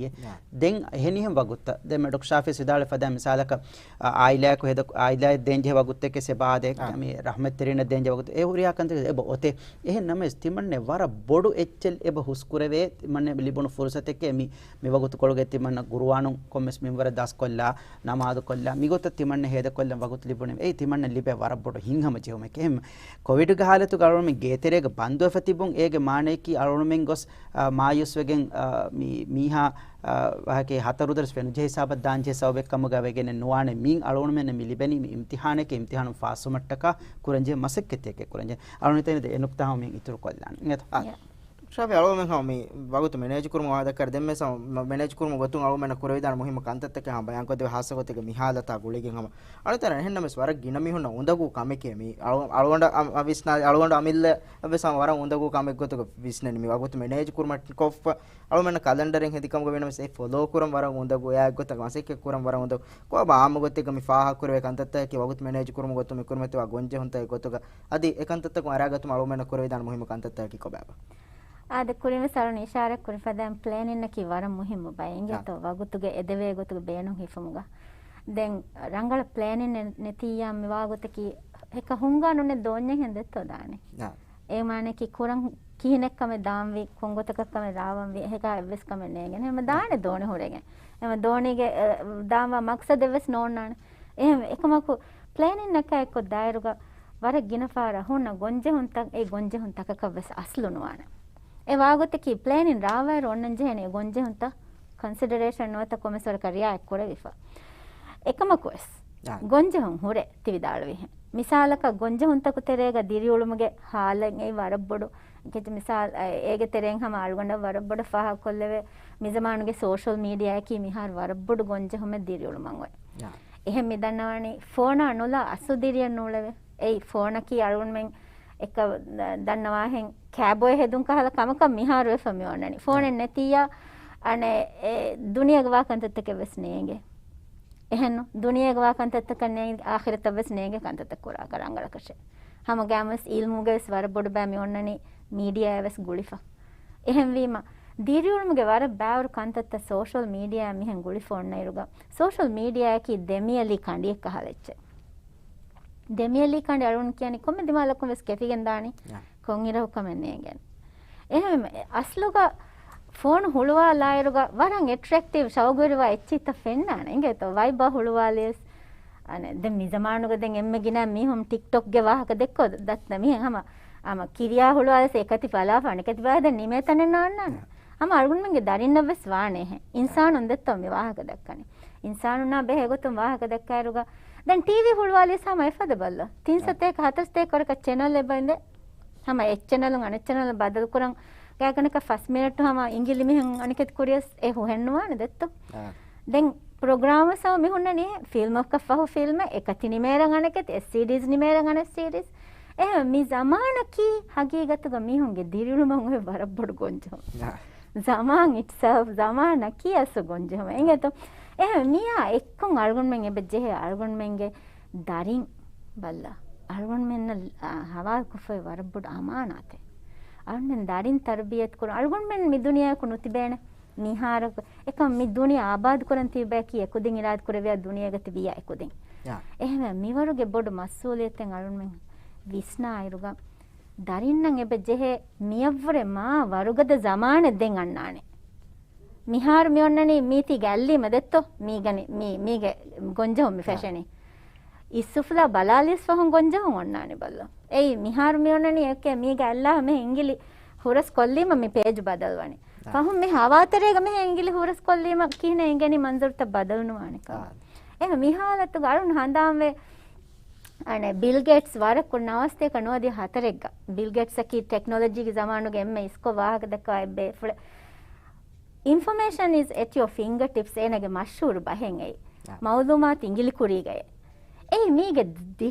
ދެން އެހެނިހެން ވަގުތުތައް. ދެން ޑޮކްޓަރ ޝާފި ވިދާޅުވި ފަދަ މިސާލަކަށް، އަ، އާއިލާއަކު ހޭދަ-، އާއިލާއަށް ދޭންޖެހޭ ވަގުތެކޭ ސެބާދޭ، އާ، މި ރަޙްމަތްތެރިންނަށް ދޭންޖެހޭ ވަގުތު. އެ ހުރިހާ ކަންތައް އެބަ އޮތޭ. އެހެން ނަމަވެސް ތިމަންނެ ވަރަށް ބޮޑު އެއްޗެއް އެބަ ހުސްކުރެވޭ. ތިމަންނަ ލިބުނު ފުރުސަތެކޭ މި، މި ވަގުތުކޮޅުގައި ތިމަންނަ ގުރުއާނު ކޮންމެސް މިންވަރެއް ދަސްކޮށްލާ، ނަމާދުކޮށްލާ، މިގޮތަށް ތިމަންނަ ހޭދަކޮށްލަން ވަގުތު ލިބުނީ. އެއީ ތިމަންނަ ލިބޭ ވަރަށް ބޮޑު ހިތްހަމަޖެހުމެކޭ. އެހެން ކޮވިޑްގެ ހާލަތުގަ އަޅުގަނޑުމެން ގޭތެރޭގަ ބަންދުވެފަ ތިބުން އޭގެ މާނައަކީ އަޅުގަނޑުމެން ގޮސް، އާ، މާޔޫސްވެގެން، އާ، މި، މީހާ، އާ، ވާހަކަ ހަތަރު ދުވަސް ފެނުޖެހޭ ހިސާބަށް ދާންޖެހޭ ސަބަބެއް ކަމުގަ ވެގެނެއް ނުވާނެ. މިއިން އަޅުގަނޑުމެންނަށް މި ލިބެނީ މި އިމްތިޙާނެކޭ، އިމްތިޙާނުން ފާސްވުމަށްޓަކާ ކުރަންޖެހޭ މަސައްކަތެކޭ ކުރަންޖެހޭ. އަޅުގަނޑު ހިތަށް އެނެގެ އެ ނުކްތާ ހަމަ މިއިން އިތުރުކޮށްލާން. އިނގޭތޯ؟ އާ. ޝާފި އަޅުގަނޑުމެން ހަމަ މި ވަގުތު މެނޭޖް ކުރުމުގެ ވާހަކަ ދެން ވެސް ހަމަ މެ-، މެނޭޖް ކުރުމުގެ ގޮތުން އަޅުގަނޑުމެންނަށް ކުރެވިދާނެ މުހިއްމު ކަންތައްތަކެއް ހަމަ ބަޔާންކޮށްދެވޭ ހާއްސަ ގޮތެއްގަ މި ހާލަތާ ގުޅިގެން ހަމަ. އަނެއް ތަނެއް އެހެންނަމަވެސް ވަރަށް ގިނަ މީހުންނަށް އުނދަގޫ ކަމެކޭ މި. އަޅު-، އަޅުގަނޑަށް އަ-، އަ-، ވިސްނާ-، އަޅުގަނޑު އަމިއްލަ ވެސް ހަމަ ވަރަށް އުނދަގޫ ކަމެއް ގޮތުގަ ވިސްނެނީ. މި ވަގުތު މެނޭޖް ކުރުމަށް ކޮށްފަ އަޅުގަނޑުމެންނަށް ކަލަންޑަރެއް ހެދި ކަމުގަ ވީނަމަވެސް އެ ފޮލޯ ކުރަން ވަރަށް އުނދަގޫ. އެއާ އެއްގޮތަށް މަސައްކަތް ކުރަން ވަރަށް އުނދަގޫ. ކޮބާ އާއްމު ގޮތެއްގަ މި ފާހަގަކުރެވޭ ކަންތައްތަކަކީ ވަގުތު މެނޭޖް ކުރުމުގެ ގޮތުން މި ކުރިމަތިވާ ގޮންޖެހުންތަކެއް ގޮތުގަ. އަދި އެ ކަންތައްތަކުން އަރާގަތުމަށް އަޅުގަނޑުމެންނަށް ކުރެވިދާނެ މުހިއްމު ކަންތައްތަކަކީ ކޮބާބާ؟ އާދެ، ކުރިންވެސް އަޅުން އިޝާރާތް ކުރި ފަދައިން ޕްލޭނިންއަކީ ވަރަށް މުހިއްމު ބައެއް އިނގޭތޯ، ވަގުތުގެ އެދެވޭ ގޮތުގެ ބޭނުން ހިފުމުގަ. ދެން ރަނގަޅަށް ޕްލޭނިން ނެ-، ނެތިއްޔާ މި ވާގޮތަކީ ހެކަ ހުންގާ ނުނެ ދޯންޏެއްހެން ދެއްތޯ ދާނެ. އާ. އޭ މާނައަކީ ކުރަން ކިހިނެއްކަމެއް ދާންވީ، ކޮންގޮތަކަށްކަމެއް ރާވަންވީ، އެހެކާ އެއްވެސް ކަމެއް ނޭނގެން. ހަމަ ދާނެ ދޯނި ހުރެގެން. ހަމަ ދޯނީގެ، އެ، ދާންވާ މަގްސަދެއްވެސް ނޯންނާނެ. އެހެން އެކަމަކު ޕްލޭނިންއަކާ އެއްކޮށް ދާއިރުގަ ވަރަށް ގިނަ ފަހަރަށް ހުންނަ ގޮންޖެހުންތައް، އެ ގޮންޖެހުންތަކަކަށްވެސް އަސްލު ނުވާނެ. އެ ވާގޮތަކީ ޕްލޭނިން ރާވާއިރު އޮންނަން ޖެހޭނެ އެ ގޮންޖެހުންތައް ކޮންސިޑަރޭޝަން ނުވަތަ ކޮންމެސް ވަރަކަށް ރިއާޔަތް ކުރެވިފަ. އެކަމަކުވެސް އާ. ގޮންޖެހުން ހުރޭ ތި ވިދާޅުވިހެން. މިސާލަކަށް ގޮންޖެހުންތަކު ތެރޭގަ ދިރިއުޅުމުގެ ހާލަތް އެއީ ވަރަށް ބޮޑު. އެކައްޗެއް މިސާލް، އޭގެ ތެރެއިން ހަމަ އަޅުގަނޑަށް ވަރަށް ބޮޑަށް ފާހަގަކޮށްލެވޭ، މިޒަމާނުގެ ސޯޝަލް މީޑިއާއަކީ މިހާރު ވަރަށް ބޮޑު ގޮންޖެހުމެއް ދިރިއުޅުމަށް އޮތް. އެހެން މި ދަންނަވަނީ ފޯނާ ނުލާ އަސްލު ދިރިއެއް ނޫޅެވޭ. އެއީ ފޯނަކީ އަޅުގަނޑުމެން އެކަ ދަންނަވާހެން ކޭބޯއެއް ހެދުން ކަހަލަ ކަމަކަށް މިހާރު ވެފަ މި އޮންނަނީ. ފޯނެއް ނެތިއްޔާ އަނެއް އެ ދުނިޔޭގަ ވާ ކަންތައްތަކެއް ވެސް ނޭނގެ. އެހެންނު ދުނިޔޭގަ ވާ ކަންތައްތަކަށް ނޭނގެ، އާޚިރަތަށް ވެސް ނޭނގެ ކަންތައްތައް ކުރާކަށް ރަނގަޅަކަށެއް. ހަމަ ގައިމުވެސް އިލްމުގަވެސް ވަރަށް ބޮޑު ބައެއް މި އޮންނަނީ މީޑިއާއަށް ވެސް ގުޅިފަ. އެހެންވީމަ، ދިރިއުޅުމުގެ ވަރަށް ބާވަރު ކަންތައްތައް ސޯޝަލް މީޑިއާއަށް މިހެން ގުޅިފަ އޮންނައިރުގަ، ސޯޝަލް މީޑިއާއަކީ ދެމިޔަލީ ކަނޑިއެއް ކަހަލަ އެއްޗެއް. ދެމިޔަލީ ކަނޑި އަޅުން ކިޔަނީ ކޮންމެ ދިމާލަކުން ވެސް ކެފިގެން ދާނީ. ކޮންއިރަކު ކަމެއް ނޭނގެން. އެހެން އަސްލުގަ ފޯނު ހުޅުވާލާއިރުގަ ވަރަށް އެޓްރެކްޓިވް ޝައުގުވެރިވާ އެއްޗިތައް ފެންނާނެ. އިނގޭތޯ ވައިބާ ހުޅުވާލިޔަސް. އަނެ، ދެން މި ޒަމާނުގަ ދެން އެންމެ ގިނަ މީހުން ޓިކްޓޮކްގެ ވާހަކަ ދެއްކޯ ދަތްނަ މިހެން ހަމަ، ހަމަ ކިރިޔާ ހުޅުވާލިޔަސް އެކަތި ބަލާފަ އަނެކަތި ބަލާ ދެން ނިމޭ ތަނެއް ނާންނާނެ. ހަމަ އަޅުގަނޑުމެންގެ ދަރިންނަށް ވެސް ވާނެ އެހެން. އިންސާނުން ދެއްތޯ މި ވާހަކަ ދައްކަނީ. އިންސާނުންނާ ބެހޭ ގޮތުން ވާހަކަ ދައްކާއިރުގަ ދެން ޓީވީ ހުޅުވާލިޔަސް ހަމަ އެފަދަ ބައްލަ. ތިން ސަތޭކަ ހަތަރު ސަތޭކަ ވަރަކަށް ޗެނަލް އެބައިނދެ. ހަމަ އެއްޗެނަލުން އަނެއްޗެނަލަށް ބަދަލުކުރަން ގާތްގަނޑަކަށް ފަސް މިނެޓު ހަމަ އިނގިލި މިހެން އަނެކެތި ކުރިޔަސް އެ ހުހެއްނުވާނެ ދެއްތޯ. ދެން ޕްރޮގްރާމް ވެސް ހަމަ މި ހުންނަނީ ފިލްމަކަށް ފަހު ފިލްމެއް، އެކަތި ނިމޭރަން އަނެކެތި، އެސް ސީޑީސް ނިމޭރަން އަނެއް ސީޑީސް. އެހެން މި ޒަމާނަކީ ހަގީގަތުގަ މީހުންގެ ދިރިއުޅުމަށް އޮތް ވަރަށް ބޮޑު ގޮންޖެހުމެއް. ޒަމާން އިޓްސެލްފް، ޒަމާނަކީ އަސްލު ގޮންޖެހުމެއް. އިނގޭތޯ؟ އެހެން މިއާ އެއްކޮށް އަޅުގަނޑުމެން އެބަ ޖެހޭ އަޅުގަނޑުމެންގެ ދަރިން ބައްލަ. އަޅުގަނޑުމެންނަށް، އާ، ހަވާލުކޮށްފައި ވަރަށް ބޮޑު އަމާނާތެއް. އަޅުގަނޑުމެން ދަރިން ތަރުބިޔަތު ކުރުން. އަޅުގަނޑުމެން މި ދުނިޔެއަކު ނުތިބޭނެ. މިހާރަކު އެކަމް މި ދުނިޔެ އާބާދު ކުރަން ތިބޭކީ އެކުދިން އިރާދަ ކުރެވިޔާ ދުނިޔޭގަ ތިބިޔާ އެކުދިން. އެހެންވެ މިވަރުގެ ބޮޑު މަސްއޫލިއްޔަތެއް އަޅުގަނޑުމެން ވިސްނާއިރުގަ ދަރިންނަށް އެބަ ޖެހޭ މިއަށްވުރެ މާ ވަރުގަދަ ޒަމާނެއް ދެން އަންނާނެ. މިހާރު މި އޮންނަނީ މީތީގެ އައްލީމަ ދެއްތޯ؟ މީގަ ނި-، މީ-، މީގެ ގޮންޖެހުން މި ފެށެނީ. އިސްއުފުލާ ބަލާލިޔަސް ފަހުން ގޮންޖެހުން އޮންނާނެ ބައްލަ. އެއީ މިހާރު މި އޮންނަނީ އެކޭ މީގެ އައްލާ މެހެ އިނގިލި ހުރަސް ކޮށްލީމަ މި ޕޭޖު ބަދަލުވަނީ. ފަހުން މި ހަވާތެރޭގަ މެހެ އިނގިލި ހުރަސް ކޮށްލީމަ ކިހިނެއް އެނގެނީ މަންޒަރުތައް ބަދަލުނުވާނެ ކަމަށް. އެހެން މި ހާލަތުގަ އަޅުން ހަނދާންވެ އަނެއް ބިލް ގޭޓްސް ވަރަކު ނަވާސްތޭކަ ނުވަދިހަ ހަތަރެއްގަ. ބިލް ގޭޓްސްއަކީ ޓެކްނޮލޮޖީގެ ޒަމާނުގެ އެންމެ އިސްކޮށް ވާހަކަ ދައްކަވާ އެއް ބޭފުޅެއް. Information is at your fingertips އޭނަގެ މަޝްހޫރު ބަހެއް އެއީ. މައުލޫމާތު އިނގިލި ކުރީގައޭ. އެއީ މީގެ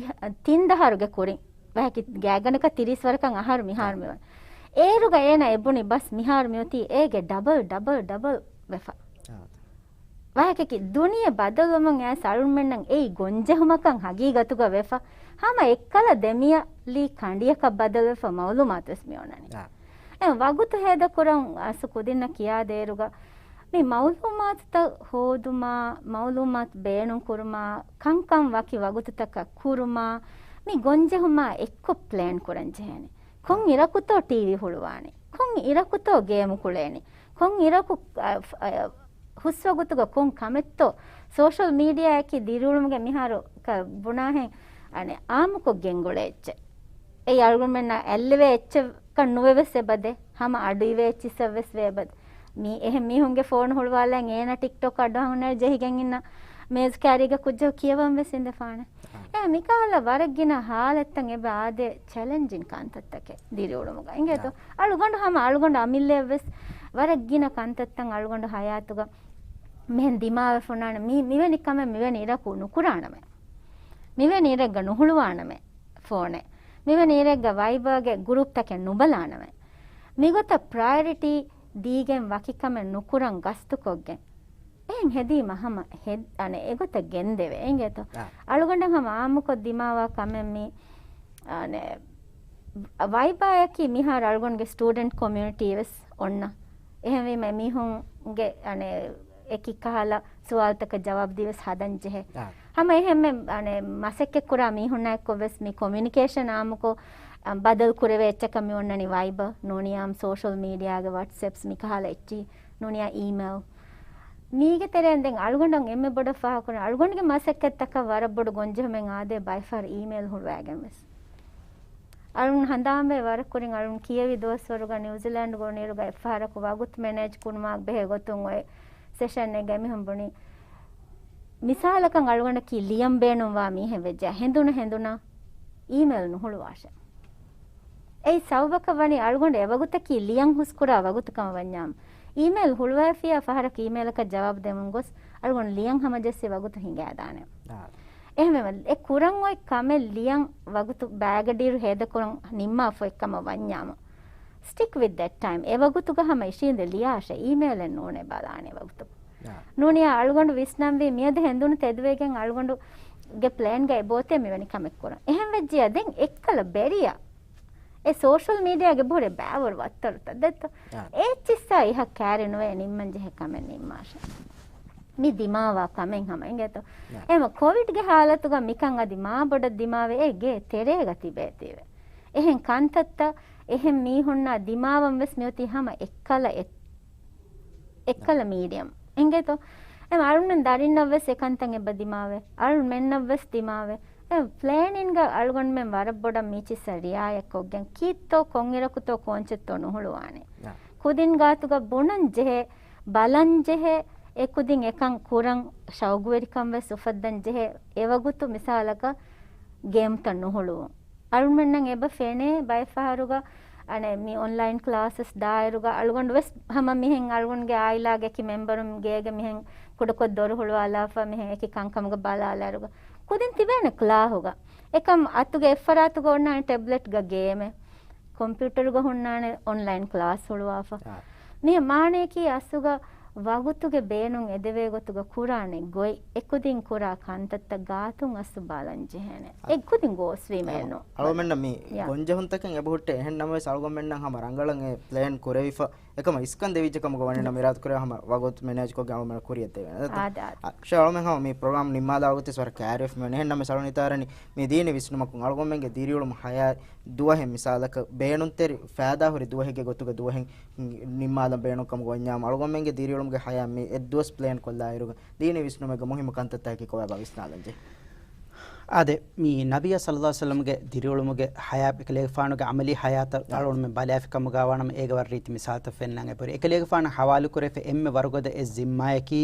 ތިން ދަހަރުގެ ކުރިން. ވަހަކި ގާތްގަނޑަކަށް ތިރީސް ވަރަކަށް އަހަރު މިހާރު މިވަނީ. އޭރުގަ އޭނަ އެބުނި ބަސް މިހާރު މިއޮތީ އޭގެ ޑަބަލް، ޑަބަލް، ޑަބަލް ވެފަ. ވާހަކަކީ ދުނިޔެ ބަދަލުވުމުން އައިސް އަޅުމެންނަށް އެއީ ގޮންޖެހުމަކަށް ހަގީގަތުގަ ވެފަ. ހަމަ އެއްކަލަ ދެމިޔަލީ ކަނޑިއަކަށް ބަދަލުވެފަ މައުލޫމާތު ވެސް މި އޮންނަނީ. އެ ވަގުތު ހޭދަކުރަން އަސް ކުދިންނަށް ކިޔާދޭއިރުގަ މި މައުލޫމާތުތައް ހޯދުމާ، މައުލޫމާތު ބޭނުންކުރުމާ، ކަންކަން ވަކި ވަގުތުތަކަށް ކުރުމާ، މި ގޮންޖެހުމާ އެއްކޮށް ޕްލޭން ކުރަން ޖެހޭނެ. ކޮން އިރަކުތޯ ޓީވީ ހުޅުވާނީ؟ ކޮން އިރަކުތޯ ގޭމު ކުޅޭނީ؟ ކޮން އިރަކު، އަ، އަ، ހުސްވަގުތުގަ ކޮން ކަމެއްތޯ؟ ސޯޝަލް މީޑިއާއަކީ ދިރިއުޅުމުގެ މިހާރު ކަ-، ބުނާހެން އަނެއް އާއްމުކޮށް ގެންގުޅޭ އެއްޗެއް. އެއީ އަޅުގަނޑުމެންނަށް އެއްލެވޭ އެއްޗަކަށް ނުވެވެސް އެބަދޭ. ހަމަ އަޑުއިވޭ އެއްޗިއްސަށްވެސް ވޭ އެބަދޭ. މީ އެހެން މީހުންގެ ފޯނު ހުޅުވާލަން އޭނަ ޓިކްޓޮކް އަޑު ހަނގުނައިރު ޖެހިގެން އިންނަ މޭޒު ކާރީގަ ކުއްޖަކު ކިޔަވަން ވެސް އިނދެފާނެ. އެ މިކަހަލަ ވަރަށް ގިނަ ހާލަތްތައް އެބަ އާދޭ ޗެލެންޖިން ކަންތައްތަކެއް ދިރިއުޅުމުގަ. އިނގޭތޯ؟ އަޅުގަނޑު ހަމަ އަޅުގަނޑު އަމިއްލައަށްވެސް ވަރަށް ގިނަ ކަންތައްތައް އަޅުގަނޑު ހަޔާތުގަ މިހެން ދިމާވެފަ އޮންނާނެ. މި-، މިވެނި ކަމެއް މިވެނި އިރަކު ނުކުރާނަމޭ. މިވެނި އިރެއްގަ ނުހުޅުވާނަމޭ ފޯނެއް. މިވެނި އިރެއްގަ ވައިބާގެ ގުރޫޕްތަކެއް ނުބަލާނަމޭ. މިގޮތަށް ޕްރަޔޮރިޓީ ދީގެން ވަކި ކަމެއް ނުކުރަން ގަސްތުކޮށްގެން. އެހެން ހެދީމަ ހަމަ ހެދް-، އަނެއް އެގޮތަށް ގެންދެވޭ. އިނގޭތޯ؟ އަޅުގަނޑަށް ހަމަ އާއްމުކޮށް ދިމާވާ ކަމެއް މީ، އަނެއް ވައިބާއަކީ މިހާރު އަޅުގަނޑުގެ ސްޓޫޑެންޓް ކޮމިއުނިޓީ ވެސް އޮންނަ. އެހެންވީމަ އެމީހުންގެ އަނެއް އެކި ކަހަލަ ސުވާލުތަކަށް ޖަވާބު ދީވެސް ހަދަން ޖެހޭ. އާ. ހަމަ އެހެންމެ އަނެއް މަސައްކަތް ކުރާ މީހުންނާއެކު ވެސް މި ކޮމިއުނިކޭޝަން އާއްމުކޮށް، އަ، ބަދަލު ކުރެވޭ އެއްޗަކަށް މި އޮންނަނީ ވައިބަ ނޫނިޔާމް ސޯޝަލް މީޑިއާގެ ވަޓްސްއެޕްސް މިކަހަލަ އެއްޗިހި ނޫނިޔާ އީމެއިލް. މީގެ ތެރެއިން ދެން އަޅުގަނޑަށް އެންމެ ބޮޑަށް ފާހަގަކުރަން އަޅުގަނޑުގެ މަސައްކަތްތަކަށް ވަރަށް ބޮޑު ގޮންޖެހުމެއް އާދޭ ބައެއް ފަހަރު އީމެއިލް ހުޅުވައިގެން ވެސް. އަޅުން ހަނދާންވޭ ވަރަށް ކުރިން އަޅުން ކިޔެވި ދުވަސްވަރުގަ ނިއުޒިލޭންޑްގަ އޮނިއިރުގަ އެއްފަހަރަކު ވަގުތު މެނޭޖް ކުރުމާ ބެހޭ ގޮތުން އޮތް ސެޝަންއެއްގަ އެމީހުން ބުނި، މިސާލަކަށް އަޅުގަނޑަކީ ލިޔަން ބޭނުންވާ މީހެއް ވެއްޖެ ހެނދުނު ހެނދުނަށް އީމެއިލް ނުހުޅުވާށޭ. އެއީ ސަބަބަކަށް ވަނީ އަޅުގަނޑު އެވަގުތަކީ ލިޔަން ހުސްކުރާ ވަގުތު ކަމަށް ވަންޏާމު، އީމެއިލް ހުޅުވައިފިއްޔާ ފަހަރަކު އީމެއިލަކަށް ޖަވާބު ދެމުން ގޮސް އަޅުގަނޑު ލިޔަން ހަމަޖެއްސި ވަގުތު ހިނގައިދާނެ. އާ. އެހެންވީމަ އެ ކުރަން އޮތް ކަމެއް ލިޔަން ވަގުތު ބައިގަޑިއިރު ހޭދަކުރަން ނިންމާފަ އޮތް ކަމަށް ވަންޏާމު، ސްޓިކް ވިތް ދެޓް ޓައިމް. އެ ވަގުތުގަ ހަމަ އިށީނދެ ލިޔާށޭ، އީމެއިލެއް ނޫނޭ ބަލާނެ ވަގުތު. އާ. ނޫނިޔާ އަޅުގަނޑު ވިސްނަންވީ މިއަދު ހެނދުނު ތެދުވެގެން އަޅުގަނޑުގެ ޕްލޭންގައި އެބައޮތޭ މިވެނި ކަމެއް ކުރަން. އެހެން ވެއްޖިއްޔާ ދެން އެއްކަލަ ބެރިޔަ އެ ސޯޝަލް މީޑިއާގެ ބުރެ ބައިވަރު ވައްތަރުތައް ދެއްތޯ؟ އާ. އެއްޗިއްސާ އިހަށް ކައިރި ނުވެ ނިންމަން ޖެހޭ ކަމެއް ނިންމާށޭ. މި ދިމާވާ ކަމެއް ހަމަ އިނގޭތޯ؟ އާ. އެހެމަ ކޮވިޑްގެ ހާލަތުގަ މިކަން އަދި މާ ބޮޑަށް ދިމާވެ އެ ގޭ ތެރޭގަ ތިބޭތީވެ. އެހެން ކަންތައްތައް އެހެން މީހުންނާ ދިމާވަން ވެސް މިއޮތީ ހަމަ އެއްކަލަ އެ އެއްކަލަ މީޑިއަމް. އެނގޭތޯ؟ އެމް އަޅުމެން ދަރިންނަށް ވެސް އެކަންތައް އެބަ ދިމާވޭ. އަޅުމެންނަށް ވެސް ދިމާވޭ. އެ ޕްލޭނިންގ އަޅުގަނޑުމެން ވަރަށް ބޮޑަށް މީޗިއްސަށް ރިއާޔަތް ކޮށްގެން ކީއްތޯ ކޮންއިރަކުތޯ ކޯންޗެއްތޯ ނުހުޅުވާނެ. އާ. ކުދިން ގާތުގަ ބުނަން ޖެހޭ، ބަލަން ޖެހޭ، އެ ކުދިން އެކަން ކުރަން ޝައުގުވެރިކަން ވެސް އުފައްދަން ޖެހޭ، އެވަގުތު މިސާލަކަށް ގޭމްތައް ނުހުޅުވުން. އަޅުމެންނަށް އެބަ ފެނޭ ބައެއްފަހަރުގަ، އަނެއް މި އޮންލައިން ކްލާސަސް ދާއިރުގަ އަޅުގަނޑު ވެސް ހަމަ މިހެން އަޅުގަނޑުގެ އާއިލާގެ އެކި މެމްބަރުން ގޭގެ މިހެން ކުޑަކޮށް ދޮރު ހުޅުވާލާފަ މިހެން އެކި ކަންކަމުގަ ބަލާލާއިރުގަ ކުދިން ތިބޭނެ ކްލާހުގަ. އެކަމް އަތުގެ އެއްފަރާތުގަ އޮންނާނެ ޓެބްލެޓްގަ ގޭމެއް، ކޮމްޕިއުޓަރުގަ ހުންނާނެ އޮންލައިން ކްލާސް ހުޅުވާފަ. އާ. މި މާނަޔަކީ އަސްލުގަ ވަގުތުގެ ބޭނުން އެދެވޭ ގޮތުގަ ކުރާނެ ގޮތް، އެކުދިން ކުރާ ކަންތައްތައް ގާތުން އަސްލު ބަލަން ޖެހޭނެ. އެ، އެކުދިން ގޯސްވީމައެއް އެ، ނޫން. އަޅުމެންނަށް މި ޔާ. ގޮންޖެހުންތަކެއް އެބަހުއްޓޭ. އެހެން ނަމަވެސް އަޅުގަނޑުމެންނަށް ހަމަ ރަނގަޅަށް އެ ޕްލޭން ކުރެވިފަ، އެކަމަށް އިސްކަން ދެވިއްޖެ ކަމުގަ ވަނީ ނަމަ އިރާދަކުރޭ ހަމަ ވަގުތު މެނޭޖްކޮށްގެން އަޅުމެން ކުރިއަށް ދެވޭނެ. އާދެ، އާދެ. އަ، ޝޭ އަޅުމެން ހަމަ މި ޕްރޮގްރާމް ނިންމާލާ ވަގުތު ވަރަށް ކައިރިވެފަ މިވަނީ. އެހެން ނަމަވެސް އަޅުގަނޑު ހިތަށް އަރަނީ މި ދީނީ ވިސްނުމަކުން އަޅުގަނޑުމެންގެ ދިރިއުޅުމު ހަޔާ ދުވަހެއް މިސާލަކަށް ބޭނުންތެރި ފައިދާހުރި ދުވަހެއްގެ ގޮތުގަ ދުވަހެއް ނިންމާލަން ބޭނުން ކަމުގަ ވަންޏާމު، އަޅުގަނޑުމެންގެ ދިރިއުޅުމުގެ ހަޔާތް މި އެއްދުވަސް ޕްލޭން ކޮށްލާއިރުގަ ދީނީ ވިސްނުމެއްގެ މުހިއްމު ކަންތައްތަކަކީ ކޮބާބާ ވިސްނާލަން ޖެހޭ. އާދެ، މި ނަބިއްޔާ ޞައްލައްލާހު ޢަލައިހި ވަސައްލަމްގެ ދިރިއުޅުމުގެ ހަޔާތް އެކަލޭގެފާނުގެ ޢަމަލީ ހަޔާތަށް އާ. އަޅުގަނޑުމެން ބަލާފި ކަމުގަ ވާނަމަ އޭގެ ވަރަށް ރީތި މިސާލުތައް ފެންނަން އެބަހުރި. އެކަލޭގެފާނަށް ޙަވާލުކުރެވިފަ އެންމެ ވަރުގަދަ އެއް ޒިންމާއަކީ،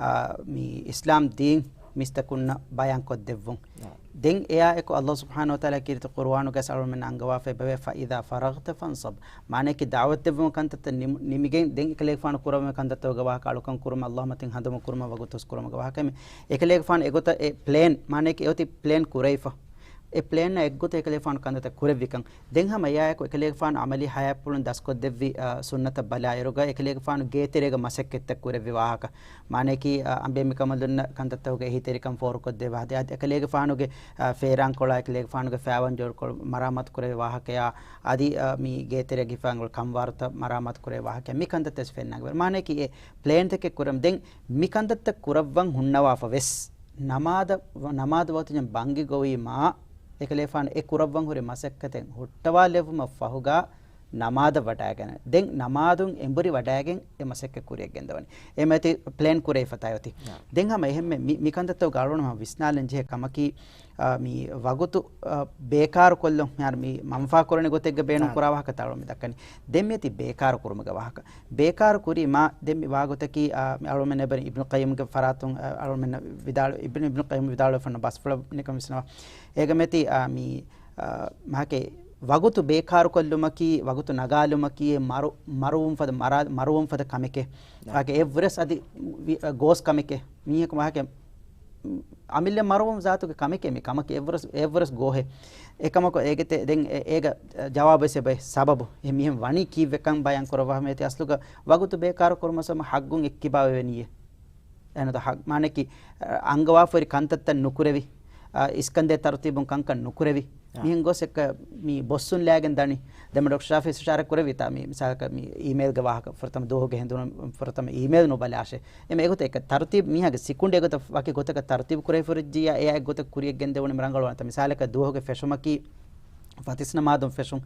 އާ، މި އިސްލާމް ދީން މީސްތަކުންނަށް ބަޔާންކޮށްދެއްވުން. އާ. ދެން އެއާ އެކު ﷲ ސުބްޙާނަހޫ ވަތަޢާލާ ކީރިތި ޤުރުއާނުގައި އަޅުމެން އަންގަވާފަ އެބަވޭ، فإذا فرغت فانصب. މާނަޔަކީ ދަޢުވަތު ދެއްވުމަށް ކަންތައްތައް ނިމު-، ނިމިގެން ދެން އެކަލޭގެފާނު ކުރައްވަމު ކަންތައްތަކުގެ ވާހަކަ އަޅުކަން ކުރުމަށް، ﷲ މަތިން ހަނދުމަ ކުރުމަށް، ވަގުތު ހުސްކުރުމުގެ ވާހަކަ މި އެކަލޭގެފާނު އެގޮތަށް އެ ޕްލޭން، މާނަޔަކީ އެއޮތީ ޕްލޭން ކުރެވިފަ. އެ ޕްލޭންއާ އެއްގޮތަށް އެކަލޭގެފާނު ކަންތައްތައް ކުރެއްވިކަން. ދެން ހަމަ އެއާއެކު އެކަލޭގެފާނު ޢަމަލީ ޙަޔާތްޕުޅުން ދަސްކޮށްދެއްވި، އާ، ސުންނަތަށް ބަލާއިރުގަ އެކަލޭގެފާނު ގޭތެރޭގަ މަސައްކަތްތައް ކުރެއްވި ވާހަކަ. މާނަޔަކީ، އާ، އަނބިޔަމިކަނބަލުންނަށް ކަންތައްތަކުގެ އެހީތެރިކަން ފޯރުކޮށްދޭ ވާހަކަ. އަދި އެކަލޭގެފާނުގެ، އާ، ފޭރާންކޮޅާ އެކަލޭގެފާނުގެ ފައިވަން ޖޯޑުކޮޅު މަރާމާތު ކުރެވޭ ވާހަކަޔާ، އަދި، އާ، މި ގޭތެރޭގަ ހިފާ އަނގަޅު ކަންވާރުތައް މަރާމާތު ކުރެވޭ ވާހަކަ. މި ކަންތައްތައް ފެންނަން. މާނަޔަކީ އެ ޕްލޭންތަކެއް ކުރަން. ދެން މި ކަންތައްތައް ކުރައްވަން ހުންނަވާފަ ވެސް، ނަމާދަށް، ނަމާދު ވަގުތު ބަންގި ގޮވީމާ، އެކަލޭގެފާނު އެ ކުރައްވަން ހުރި މަސައްކަތެއް ހުއްޓަވާލެއްވުމަށް ފަހުގަ ނަމާދަށް ވަޑައިގަނެ. ދެން ނަމާދުން އެނބުރި ވަޑައިގެން އެ މަސައްކަތް ކުރިއަށް ގެންދަވަނީ. އެ މަތި ޕްލޭން ކުރެވިފަ ތާއޮތީ. ދެން ހަމަ އެހެންމެ މި، މި ކަންތައްތަކުގަ އަޅުގަނޑު ވިސްނާލަން ޖެހޭ ކަމަކީ، އާ، މި ވަގުތު، އާ، ބޭކާރު ކޮށްލުން، މިހާރު މި މަންފާ ކުރަނި ގޮތެއްގަ ބޭނުން ކުރާ ވާހަކަ އަޅުގަނޑު މި ދައްކަނީ. ދެން މިއޮތީ ބޭކާރު ކުރުމުގެ ވާހަކަ. ބޭކާރު ކުރީ މާ ދެން މި ވާގޮތަކީ، އާ، މި އަޅުމެން އެބަރި އިބްނު ޤައްޔިމްގެ ފަރާތުން، އާ، އަޅުމެން ވިދާޅު، އިބްނު، އިބްނު ޤައްޔިމް ވިދާޅުވެފަން ބަސްފުޅަށް ނިކަން ވިސްނަވާ. އޭގަ މެތި، އާ، މި، އާ، މާކެ ވަގުތު ބޭކާރު ކޮށްލުމަކީ، ވަގުތު ނަގާލުމަކީ، މަރު، މަރުވުން ފަދަ، މަރާ، މަރުވުން ފަދަ ކަމެކޭ. މާކެ އެއްވުރެސް އަދި ވި-، އާ، ގޯސް ކަމެކޭ. މީހަކު މާކެ އަމިއްލަ މަރުވުން ޒާތުގެ ކަމެކޭ މި ކަމަކީ އެއްވުރެސް، އެއްވުރެސް ގޯހެއް. އެކަމަކު އޭގެ ތެ-، ދެން އެ-، އޭގަ ޖަވާބު އެބައި ސަބަބު. އެ މިހެން ވަނީ ކީއްވެކަން ބަޔާން ކުރައްވާ މިއޮތީ އަސްލުގަ ވަގުތު ބޭކާރު ކުރުމަށް ހައްގުން އެއްކިބާވެވެނީއޭ. އެނަދަ ހަ-، މާނަކީ، އަ، އަންގަވާފައި ކަންތައްތައް ނުކުރެވި، އަ، އިސްކަންދޭ ތަރުތީބުން ކަންކަން ނުކުރެވި، މިހެން ގޮސް އެއްކަ މި ބޮއްސުން ލާގެން ދަނީ. ދެން ޑޮކްޓަރ ޝާފީ އިޝާރާތް ކުރެއްވިތާ މި މިސާލަކަށް މި އީމެއިލްގެ ވާހަކަ ފުރަތަމަ ދުވަހުގެ ހެނދުނު ފުރަތަމަ އީމެއިލް ނުބަލާށޭ. އެމެ އެގޮތަށް އެއްކަ ތަރުތީބު މީހާގެ ސިކުނޑި އެގޮތަށް ވަކި ގޮތަކަށް ތަރުތީބު ކުރެވިފަ ހުރެއްޖިއްޔާ އެއާ އެއްގޮތަށް ކުރިޔަށް ގެންދެވުނީ މި ރަނގަޅު ވާނެތާ. މިސާލަކަށް ދުވަހުގެ ފެށުމަކީ ފަތިސް ނަމާދުން ފެށުން.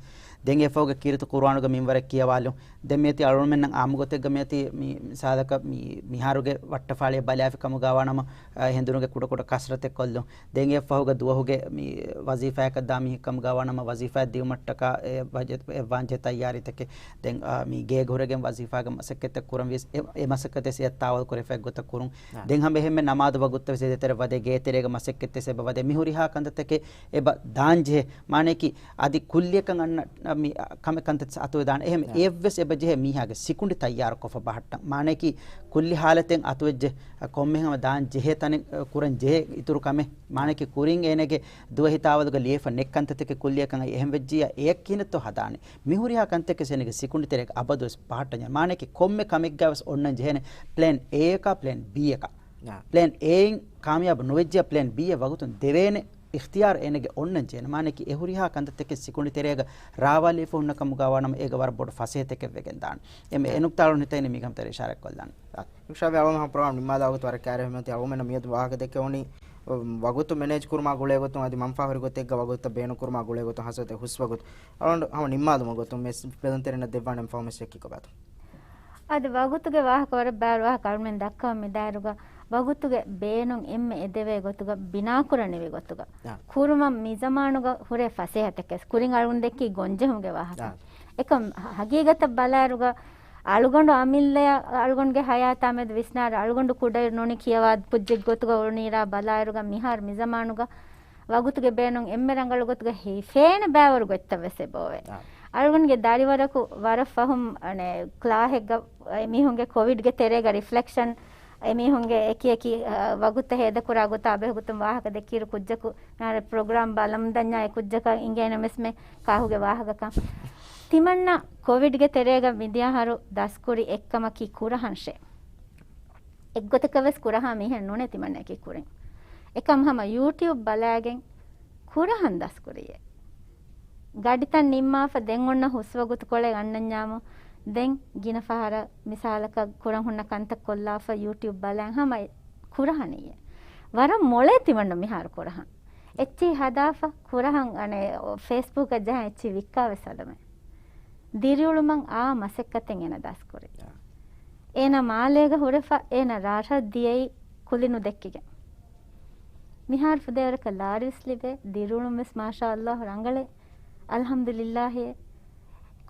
ދެން އެއަށްފަހުގަ ކީރިތި ޤުރުއާނުގެ މިންވަރެއް ކިޔަވާލުން. ދެން މިއޮތީ އަޅުގަނޑުމެންނަށް އާއްމު ގޮތެއްގަ މިއޮތީ މި މިސާލަކަށް މި މިހާރުގެ ވައްޓަފާޅިއަށް ބަލާފި ކަމުގަ ވާނަމަ، އަ، ހެނދުނުގެ ކުޑަކުޑަ ކަސްރަތެއް ކޮށްލުން. ދެން އެއަށްފަހުގަ ދުވަހުގެ މި ވަޒީފާއަކަށް ދާ މީހެއް ކަމުގަ ވާނަމަ ވަޒީފާއަށް ދިއުމަށްޓަކާ އެ ވަޖެ-، އެ ވާންޖެހޭ ތައްޔާރީތަކެއް. ދެން، އާ، މި ގޭގަ ހުރެގެން ވަޒީފާގެ މަސައްކަތްތައް ކުރަން ވިޔަސް އެ، އެ މަސައްކަތެއް ސިޔަ ތާވަލް ކުރެފަ އެއްގޮތަށް ކުރުން. އާ. ދެން ހަމަ އެހެންމެ ނަމާދު ވަގުތު ވެސް އެދޭތެރެ ވަދެ ގޭތެރޭގަ މަސައްކަތްތައް އެބަ ވަދެ މި ހުރިހާ ކަންތައްތަކެއް އެބަ ދާން ޖެހޭ. މާނައަކީ އަދި ކުއްލިއަކަށް އަންނަ މި ކަމެއް ކަންތައް އަތުވެދާނެ. އެހެން އާ. އެއަށްވެސް އެބަ ޖެހޭ މީހާގެ ސިކުނޑި ތައްޔާރު ކޮށްފަ ބަހައްޓަން. މާނައަކީ ކުއްލި ހާލަތެއް އަތުވެއްޖެ ކޮންމެހެން ހަމަ ދާން ޖެހޭ ތަނެއް ކުރަން ޖެހޭ އިތުރު ކަމެއް. މާނައަކީ ކުރިން އޭނަގެ ދުވަހި ތާވަލުގަ ލިޔެފަ ނެތް ކަންތައްތަކެއް ކުއްލިއަކަށް އައި އެހެން ވެއްޖިއްޔާ އެއަށް ކިހިނެއްތޯ ހަދާނެ. މި ހުރިހާ ކަންތަކެއް އޭނަގެ ސިކުނޑި ތެރޭގަ އަބަދުވެސް ބަހައްޓަން ޖެހޭނެ. މާނައަކީ ކޮންމެ ކަމެއްގަ ވެސް އޮންނަން ޖެހޭނެ ޕްލޭން އޭއަކާ ޕްލޭން ބީއަކާ. އާ. ޕްލޭން އޭއިން ކާމިޔާބު ނުވެއްޖިއްޔާ ޕްލޭން ބީއަށް ވަގުތުން ދެވޭނެ އިޚްތިޔާރު އޭނަގެ އޮންނަން ޖެހޭނެ. މާނައަކީ އެ ހުރިހާ ކަންތައްތަކެއް ސިކުނޑި ތެރޭގަ ރާވާލިފަ ހުންނަ ކަމުގަ ވާނަމަ އޭގަ ވަރަށް ބޮޑު ފަސޭހަތަކެއް ވެގެން ދާނެ. އެމެ އާ. އެ ނުކްތާ އަޅުން ހިތައިން މީގަ ހަމަ ތެރޭ އިޝާރާތް ކޮށްލާނެ. އާ. އިންޝާއަﷲ ހަމަ ޕްރޮގްރާމް ނިންމާލާ ވަގުތު ވަރަށް ކައިރި ހިމަތި އަޅުމެންނަށް މިއަދު ވާހަކަ ދެއްކެވުނީ ވަގުތު މެނޭޖް ކުރުމާ ގުޅޭ ގޮތުން އަދި މަންފާ ހުރި ގޮތެއްގަ ވަގުތުތައް ބޭނުން ކުރުމާ ގުޅޭ ގޮތުން ހަސަތެ ހުސް ވަގުތު. އަޅުގަނޑު ހަމަ ނިންމާލުމުގެ ގޮތުން މެސް ބެލުންތެރިންނަށް ދެއްވާނެ ފަހު މެސެޖަކީ ކޮބާތޯ؟ އަދި ވަގުތުގެ ވާހަކަ ވަރަށް ބާރު ވާހަކަ އަޅުމެން ދައްކަވަން މިދާއިރުގަ ވަގުތުގެ ބޭނުން އެންމެ އެދެވޭ ގޮތުގަ ބިނާކުރަނިވި ގޮތުގަ އާ. ކުރުމަށް މިޒަމާނުގަ ހުރޭ ފަސޭހަތަކެސް ކުރިން އަޅުގަނޑު ދެއްކީ ގޮންޖެހުމުގެ ވާހަކަ. އާ. އެކަމް ހަ-، ހަގީގަތަށް ބަލާއިރުގަ އަޅުގަނޑު އަމިއްލަޔަށް އަޅުގަނޑުގެ ހަޔާތާ މެދު ވިސްނާއިރު އަޅުގަނޑު ކުޑައިރު ނޫނީ ކިޔަވާ ކުއްޖެއް ގޮތުގަ އުޅުނީރާ ބަލާއިރުގަ މިހާރު މިޒަމާނުގަ ވަގުތުގެ ބޭނުން އެންމެ ރަނގަޅު ގޮތުގަ ހިފޭނެ ބައިވަރު ގޮތްތައް ވެސް އެބައޮވޭ. އާ. އަޅުގަނޑުގެ ދަރިވަރަކު ވަރަށް ފަހުން، އަނެ، ކްލާހެއްގަ އެމީހުންގެ ކޮވިޑްގެ ތެރޭގަ ރިފްލެކްޝަން، އެމީހުންގެ އެކި އެކި، އަ، ވަގުތަށް ހޭދަކުރާ ގޮތާ ބެހޭ ގޮތުން ވާހަކަ ދެއްކިއިރު ކުއްޖަކު މިހާރު ޕްރޮގްރާމް ބަލަމުންދަންޏާ އެ ކުއްޖަކަށް އިނގޭނަމެސްމެ ކާހުގެ ވާހަކަކަން. ތިމަންނަ ކޮވިޑްގެ ތެރޭގަ މިދިޔަ އަހަރު ދަސްކުރި އެއްކަމަކީ ކުރަހަންށޭ. އެއްގޮތަކަށް ވެސް ކުރަހާ މީހެއް ނޫނޭ ތިމަންނައަކީ ކުރިން. އެކަމް ހަމަ ޔޫޓިއުބް ބަލާގެން ކުރަހަން ދަސްކުރިއޭ. ގަޑިތައް ނިންމާފަ ދެން އޮންނަ ހުސްވަގުތުކޮޅެއް އަންނަންޏާމު، ދެން ގިނަ ފަހަރަށް މިސާލަކަށް ކުރަން ހުންނަ ކަންތައް ކޮށްލާފަ ޔޫޓިއުބް ބަލަން ހަމަ ކުރަހަނިއްޔޭ. ވަރަށް މޮޅޭ ތިމަންނަ މިހާރު ކުރަހަން. އެއްޗިހި ހަދާފަ ކުރަހަން އަނެއް ފޭސްބުކަށް ޖަހަން އެއްޗިހި ވިއްކާވެސް އަލަމެ. ދިރިއުޅުމަށް އާ މަސައްކަތެއް އޭނަ ދަސްކުރި. އޭނަ މާލޭގަ ހުރެފަ އޭނަ ރާށަށް ދިޔައީ ކުލި ނުދެއްކިގެން. މިހާރު ފުދޭވަރަކަށް ލާރިވެސް ލިބޭ، ދިރިއުޅުންވެސް މާޝާﷲ ރަނގަޅޭ. އަލްޙަމްދުލިއްލާހިއޭ.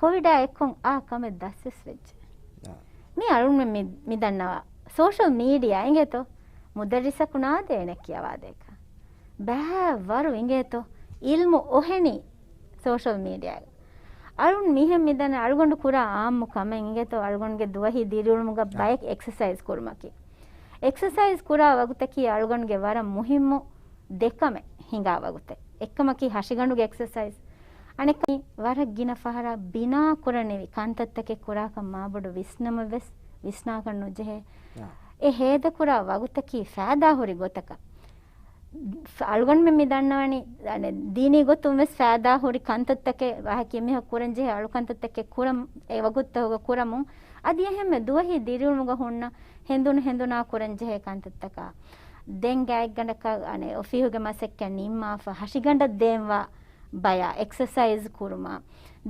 ކޮވިޑާ އެއްކޮށް އާ ކަމެއް ދަސްވެސް ވެއްޖެ. މި އަޅުންމެން މި، މި ދަންނަވާ ސޯޝަލް މީޑިއާ އިނގޭތޯ، މުދައްރިސަކު ނާދޭ އޭނަ ކިޔަވާދޭކަށް. ބައިވަރު އިނގޭތޯ، އިލްމު އޮހެނީ ސޯޝަލް މީޑިއާގަ. އަޅުން މިހެން މިދަން އަޅުގަނޑު ކުރާ އާއްމު ކަމެއް އިނގޭތޯ، އަޅުގަނޑުގެ ދުވަހީ ދިރިއުޅުމުގަ ބައެއް އެކްސަސައިޒް ކުރުމަކީ. އެކްސަސައިޒް ކުރާ ވަގުތަކީ އަޅުގަނޑުގެ ވަރަށް މުހިއްމު ދެކަމެއް ހިނގާ ވަގުތެއް. އެއްކަމަކީ ހަށިގަނޑުގެ އެކްސަސައިޒް. އަނެއްކަމީ ވަރަށް ގިނަ ފަހަރަށް ބިނާ ކުރަނިވި ކަންތައްތަކެއް ކުރާކަށް މާބޮޑު ވިސްނަމަށް ވެސް ވިސްނާކަށް ނުޖެހޭ. އެ ހޭދަކުރާ ވަގުތަކީ ފައިދާ ހުރި ގޮތަކަށް. އަޅުގަނޑުމެން މި ދަންނަވަނީ، އަނެއް، ދީނީ ގޮތުން ވެސް ފައިދާ ހުރި ކަންތައްތަކެއް ވާހަކަ މީހަކު ކުރަން ޖެހޭ އަޅުކަންތައްތަކެއް ކުރަން، އެ ވަގުތުތަކުގަ ކުރަމުން، އަދި އެހެންމެ ދުވަހީ ދިރިއުޅުމުގަ ހުންނަ ހެނދުނު ހެނދުނާ ކުރަން ޖެހޭ ކަންތައްތަކާ، ދެން ގާތްގަނޑަކަށް، އަނެއް، އޮފީހުގެ މަސައްކަތް ނިންމާފަ ހަށިގަނޑަށް ދޭންވާ ބަޔާ، އެކްސަސައިޒް ކުރުމާ،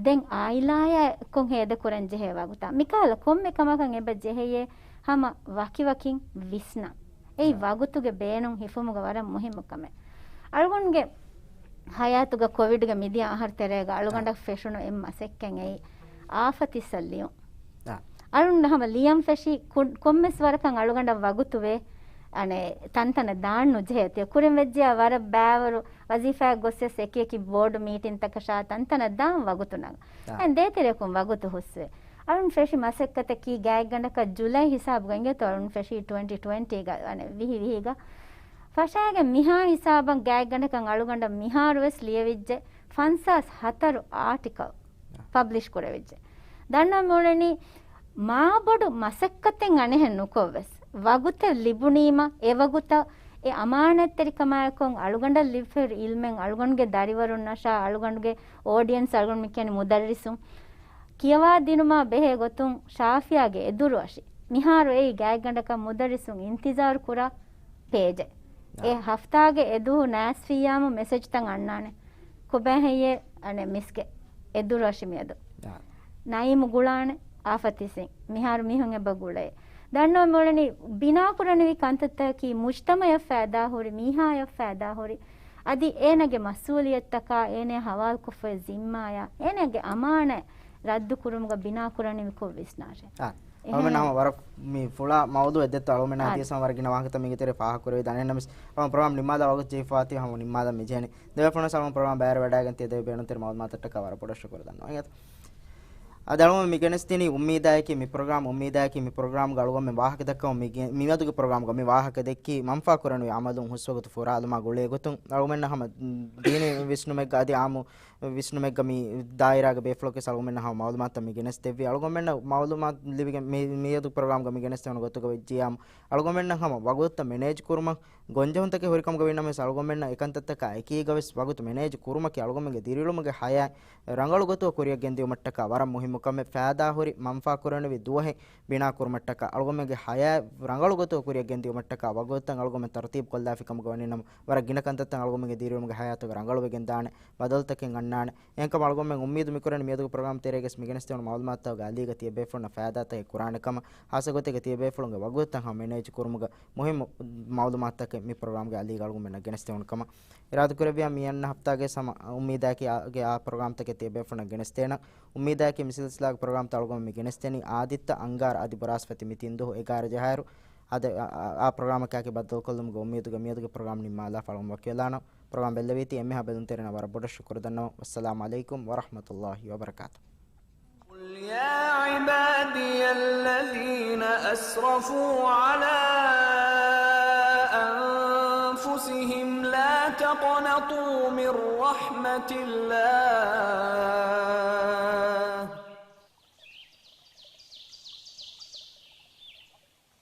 ދެން އާއިލާޔާ އެއްކޮށް ހޭދަކުރަން ޖެހޭ ވަގުތާ، މިކަހަލަ ކޮންމެ ކަމަކަށް އެބަ ޖެހެޔޭ ހަމަ ވަކިވަކިން ވިސްނަން. އެއީ އާ. ވަގުތުގެ ބޭނުން ހިފުމުގަ ވަރަށް މުހިއްމު ކަމެއް. އަޅުގަނޑުގެ ހަޔާތުގަ ކޮވިޑްގެ މިދިޔަ އަހަރު ތެރޭގަ އަޅުގަނޑަށް އާ. ފެށުނު އެއް މަސައްކަތް އެއީ އާފަތިއްސަށް ލިޔުން. އާ. އަޅުން ހަމަ ލިޔަން ފެށި ކު-، ކޮންމެސް ވަރަކަށް އަޅުގަނޑަށް ވަގުތުވޭ، އަނެއް، ތަންތަނަށް ދާން ނުޖެހޭތީ. ކުރިން ވެއްޖެޔާ ވަރަށް ބައިވަރު ވަޒީފާއަށް ގޮސްވެސް އެކި އެކި ބޯޑު މީޓިންތަކަށާ ތަންތަނަށް ދާން ވަގުތު ނަގަން. އާ. ދޭތެރެއަކުން ވަގުތު ހުސްވޭ. އަޅުން ފެށި މަސައްކަތަކީ ގާތްގަނޑަކަށް ޖުލައި ހިސާބުގަ އިނގޭތޯ އަޅުން ފެށީ ޓްވެންޓީ ޓްވެންޓީގަ، އަނެއް، ވިހި ވިހިގަ. ފަށާގެން މިހާ ހިސާބަށް ގާތްގަނޑަކަށް އަޅުގަނޑަށް މިހާރުވެސް ލިޔެވިއްޖެ ފަންސާސް ހަތަރު އާޓިކަލް އާ. ޕަބްލިޝް ކުރެވިއްޖެ. ދަންނަވަން މިއުޅެނީ މާބޮޑު މަސައްކަތެއް އަނެއްހެން ނުކޮށްވެސް، ވަގުތެއް ލިބުނީމަ، އެވަގުތަށް އެ އަމާނަތްތެރިކަމާއެކު އަޅުގަނޑަށް ލިބިފައި އިލްމެއް އަޅުގަނޑުގެ ދަރިވަރުންނަށާ އަޅުގަނޑުގެ އޯޑިއެންސް އަޅުގަނޑު މި ކިޔަނީ މުދައްރިސުން ކިޔަވާ ދިނުމާ ބެހޭ ގޮތުން ޝާފިޔާގެ އެދުރުއަށި. މިހާރު އެއީ ގާތްގަނޑަކަށް މުދައްރިސުން އިންތިޒާރު ކުރާ ޕޭޖެއް. އެ ހަފްތާގެ އެދުވަހު ނާސް ފިއްޔާމު މެސެޖްތައް އަންނާނެ. ކޮބާހެއްޔޭ އަނެއް މިސްގެ އެދުރުއަށި މިއަދު؟ ނައީމު ގުޅާނެ އާފަތިސިން. މިހާރު މީހުން އެބަ ގުޅޭ. ދަންނަވަން މިއުޅެނީ ބިނާކުރަނިވި ކަންތައްތަކަކީ މުޖްތަމައަށް ފައިދާހުރި، މީހާޔަށް ފައިދާހުރި. އަދި އޭނަގެ މަސްއޫލިއްޔަތުތަކާ، އޭނަ ހަވާލުކޮށްފައި ޒިންމާޔާ، އޭނަގެ އަމާނަތް ރައްދުކުރުމުގަ ބިނާކުރަނިވިކޮށް ވިސްނާށޭ. އާ. އަޅުމެން ހަމަ ވަރަށް މި ފުޅާ މައުޟޫ އެއްދެއްތޯ އަޅުމެން އާ. ހަދީސް ވަރަށް ގިނަ ވާހަކަތައް މީގެ ތެރޭ ފާހަގަކުރެވި ދަނެއްނަމަސް އަޅުމެން ޕްރޮގްރާމް ނިންމާލާ ވަގުތު ޖެހިފަވާތީ ހަމަ ނިންމާލަން މިޖެހެނީ. ދެވޭފުޅުން އަޅުމެން ޕްރޮގްރާމް ބައިވެރިވަޑައިގެން ތިޔަ ދެވޭ ބޭނުންތެރި މައުލޫމާތަށްޓަކާ ވަރަށް ބޮޑަށް ޝުކުރު ދަންނަވަން. އަދި އަޅުގަނޑު މި ގެނެސްދިނީ އުއްމީދާއެކީ މި ޕްރޮގްރާމް، އުއްމީދާއެކީ މި ޕްރޮގްރާމްގަ އަޅުގަނޑުމެން ވާހަކަ ދައްކަމުން މި ގެ-، މިއަދުގެ ޕްރޮގްރާމްގަ މި ވާހަކަ ދެއްކީ މަންފާ ކުރަނިވި އަމަލުން ހުސްވަގުތު ފުރާލުމާ ގުޅޭ ގޮތުން އަޅުގަނޑުމެންނަށް ހަމަ ދީނީ ވިސްނުމެއްގަ އަދި އާއްމު ވިސްނުމެއްގަ މި ދާއިރާގެ ބޭފުޅަކީ އަޅުގަނޑުމެންނަށް ހަމަ މައުލޫމާތުތައް މި ގެނެސްދެއްވީ. އަޅުގަނޑުމެންނަށް މައުލޫމާތު ލިބިގެން މި-، މިއަދު ޕްރޮގްރާމްގަ މި ގެނެސްދެވުނު ގޮތުގަ ވެއްޖިއްޔާމު އަޅުގަނޑުމެންނަށް ހަމަ ވަގުތުތައް މެނޭޖް ކުރުމަށް ގޮންޖެހުންތަކެއް ހުރިކަމުގަ ވީނަމަވެސް އަޅުގަނޑުމެންނަށް އެކަންތައްތަކާ އެކީގަވެސް ވަގުތު މެނޭޖް ކުރުމަކީ އަޅުގަނޑުމެންގެ ދިރިއުޅުމުގެ ހަޔާތް ރަނގަޅު ގޮތުގަ ކުރިއަށް ގެންދިއުމަށްޓަކާ ވަރަށް މުހިއްމު ކަމެއް. ފައިދާހުރި މަންފާކުރަނިވި ދުވަހެއް ބިނާކުރުމަށްޓަކާ އަޅުގަނޑުމެންގެ ހަޔާތް ރަނގަޅު ގޮތުގަ ކުރިއަށް ގެންދިއުމަށްޓަކާ ވަގުތުތައް އަޅުގަނޑުމެން ތަރުތީބު ކޮށްލާފި ކަމުގަ ވަނީނަމަ ވަރަށް ގިނަ ކަންތައްތައް އަޅުގަނޑުމެންގެ ދިރިއުޅުމުގެ ހަޔާތުގަ ރަނގަޅުވެގެން ދާނެ. ބަދަލުތަކެއް އަންނާނެ. އެހެންކަމުން އަޅުގަނޑުމެން އުއްމީދު މިކުރަނީ މިއަދުގެ ޕްރޮގްރާމް ތެރޭގަސް މިގެނެސްދެވުނު މައުލޫމާތުތަކުގެ އަލީގަ ތިޔަބޭފުޅުންނަށް ފައިދާތަކެއް ކުރާނެ ކަމަށް، ހާއްސަ ގޮތެއްގަ ތިޔަބޭފުޅުންގެ ވަގުތުތައް ހަމަ މެނޭޖް ކުރުމުގަ މުހިއްމު މައުލޫމާތުތަކެއް މި ޕްރޮގްރާމްގެ އަލީގަ އަޅުގަނޑުމެންނަށް ގެނެސްދެވުނު ކަމަށް އިރާދަކުރެއްވިޔާ މި އަންނަ ހަފްތާގެ ހަމަ އުއްމީދާއެކީ އާ، ގެ އާ ޕްރޮގްރާމްތަކެއް ތިޔަބޭފުޅުންނަށް ގެނެސްދޭނަން. އުއްމީދާއެކީ މި ސިލްސިލާގެ ޕްރޮގްރާމްތައް އަޅުގަނޑު މި ގެނެސްދެނީ އާދިއްތަ އަންގާރަ އަދި ބުރާސްފަތި މި ތިން ދުވަހު އެގާރަ ޖަހާއިރު އާ، އާ ޕްރޮގްރާމަކާއެކީ ބައްދަލުކޮށްލުމުގެ އުއްމީދުގެ ޕްރޮގްރާމް ނިންމާލާފަ އަޅުގަނޑު ވަކިވެލާނަން. ޕްރޮގްރާމް ބެއްލެވީތީ އެންމެހާ ބެލުންތެރިންނަށް ވަރަށް ބޮޑަށް ޝުކުރު ދަންނަވަން. ވައްސަލާމު ޢަލައިކުމް ވަރަޙްމަތުﷲި ވަބަރަކާތުހު. قل يا عبادي الذين أسرفوا على أنفسهم لا تقنطوا من رحمة الله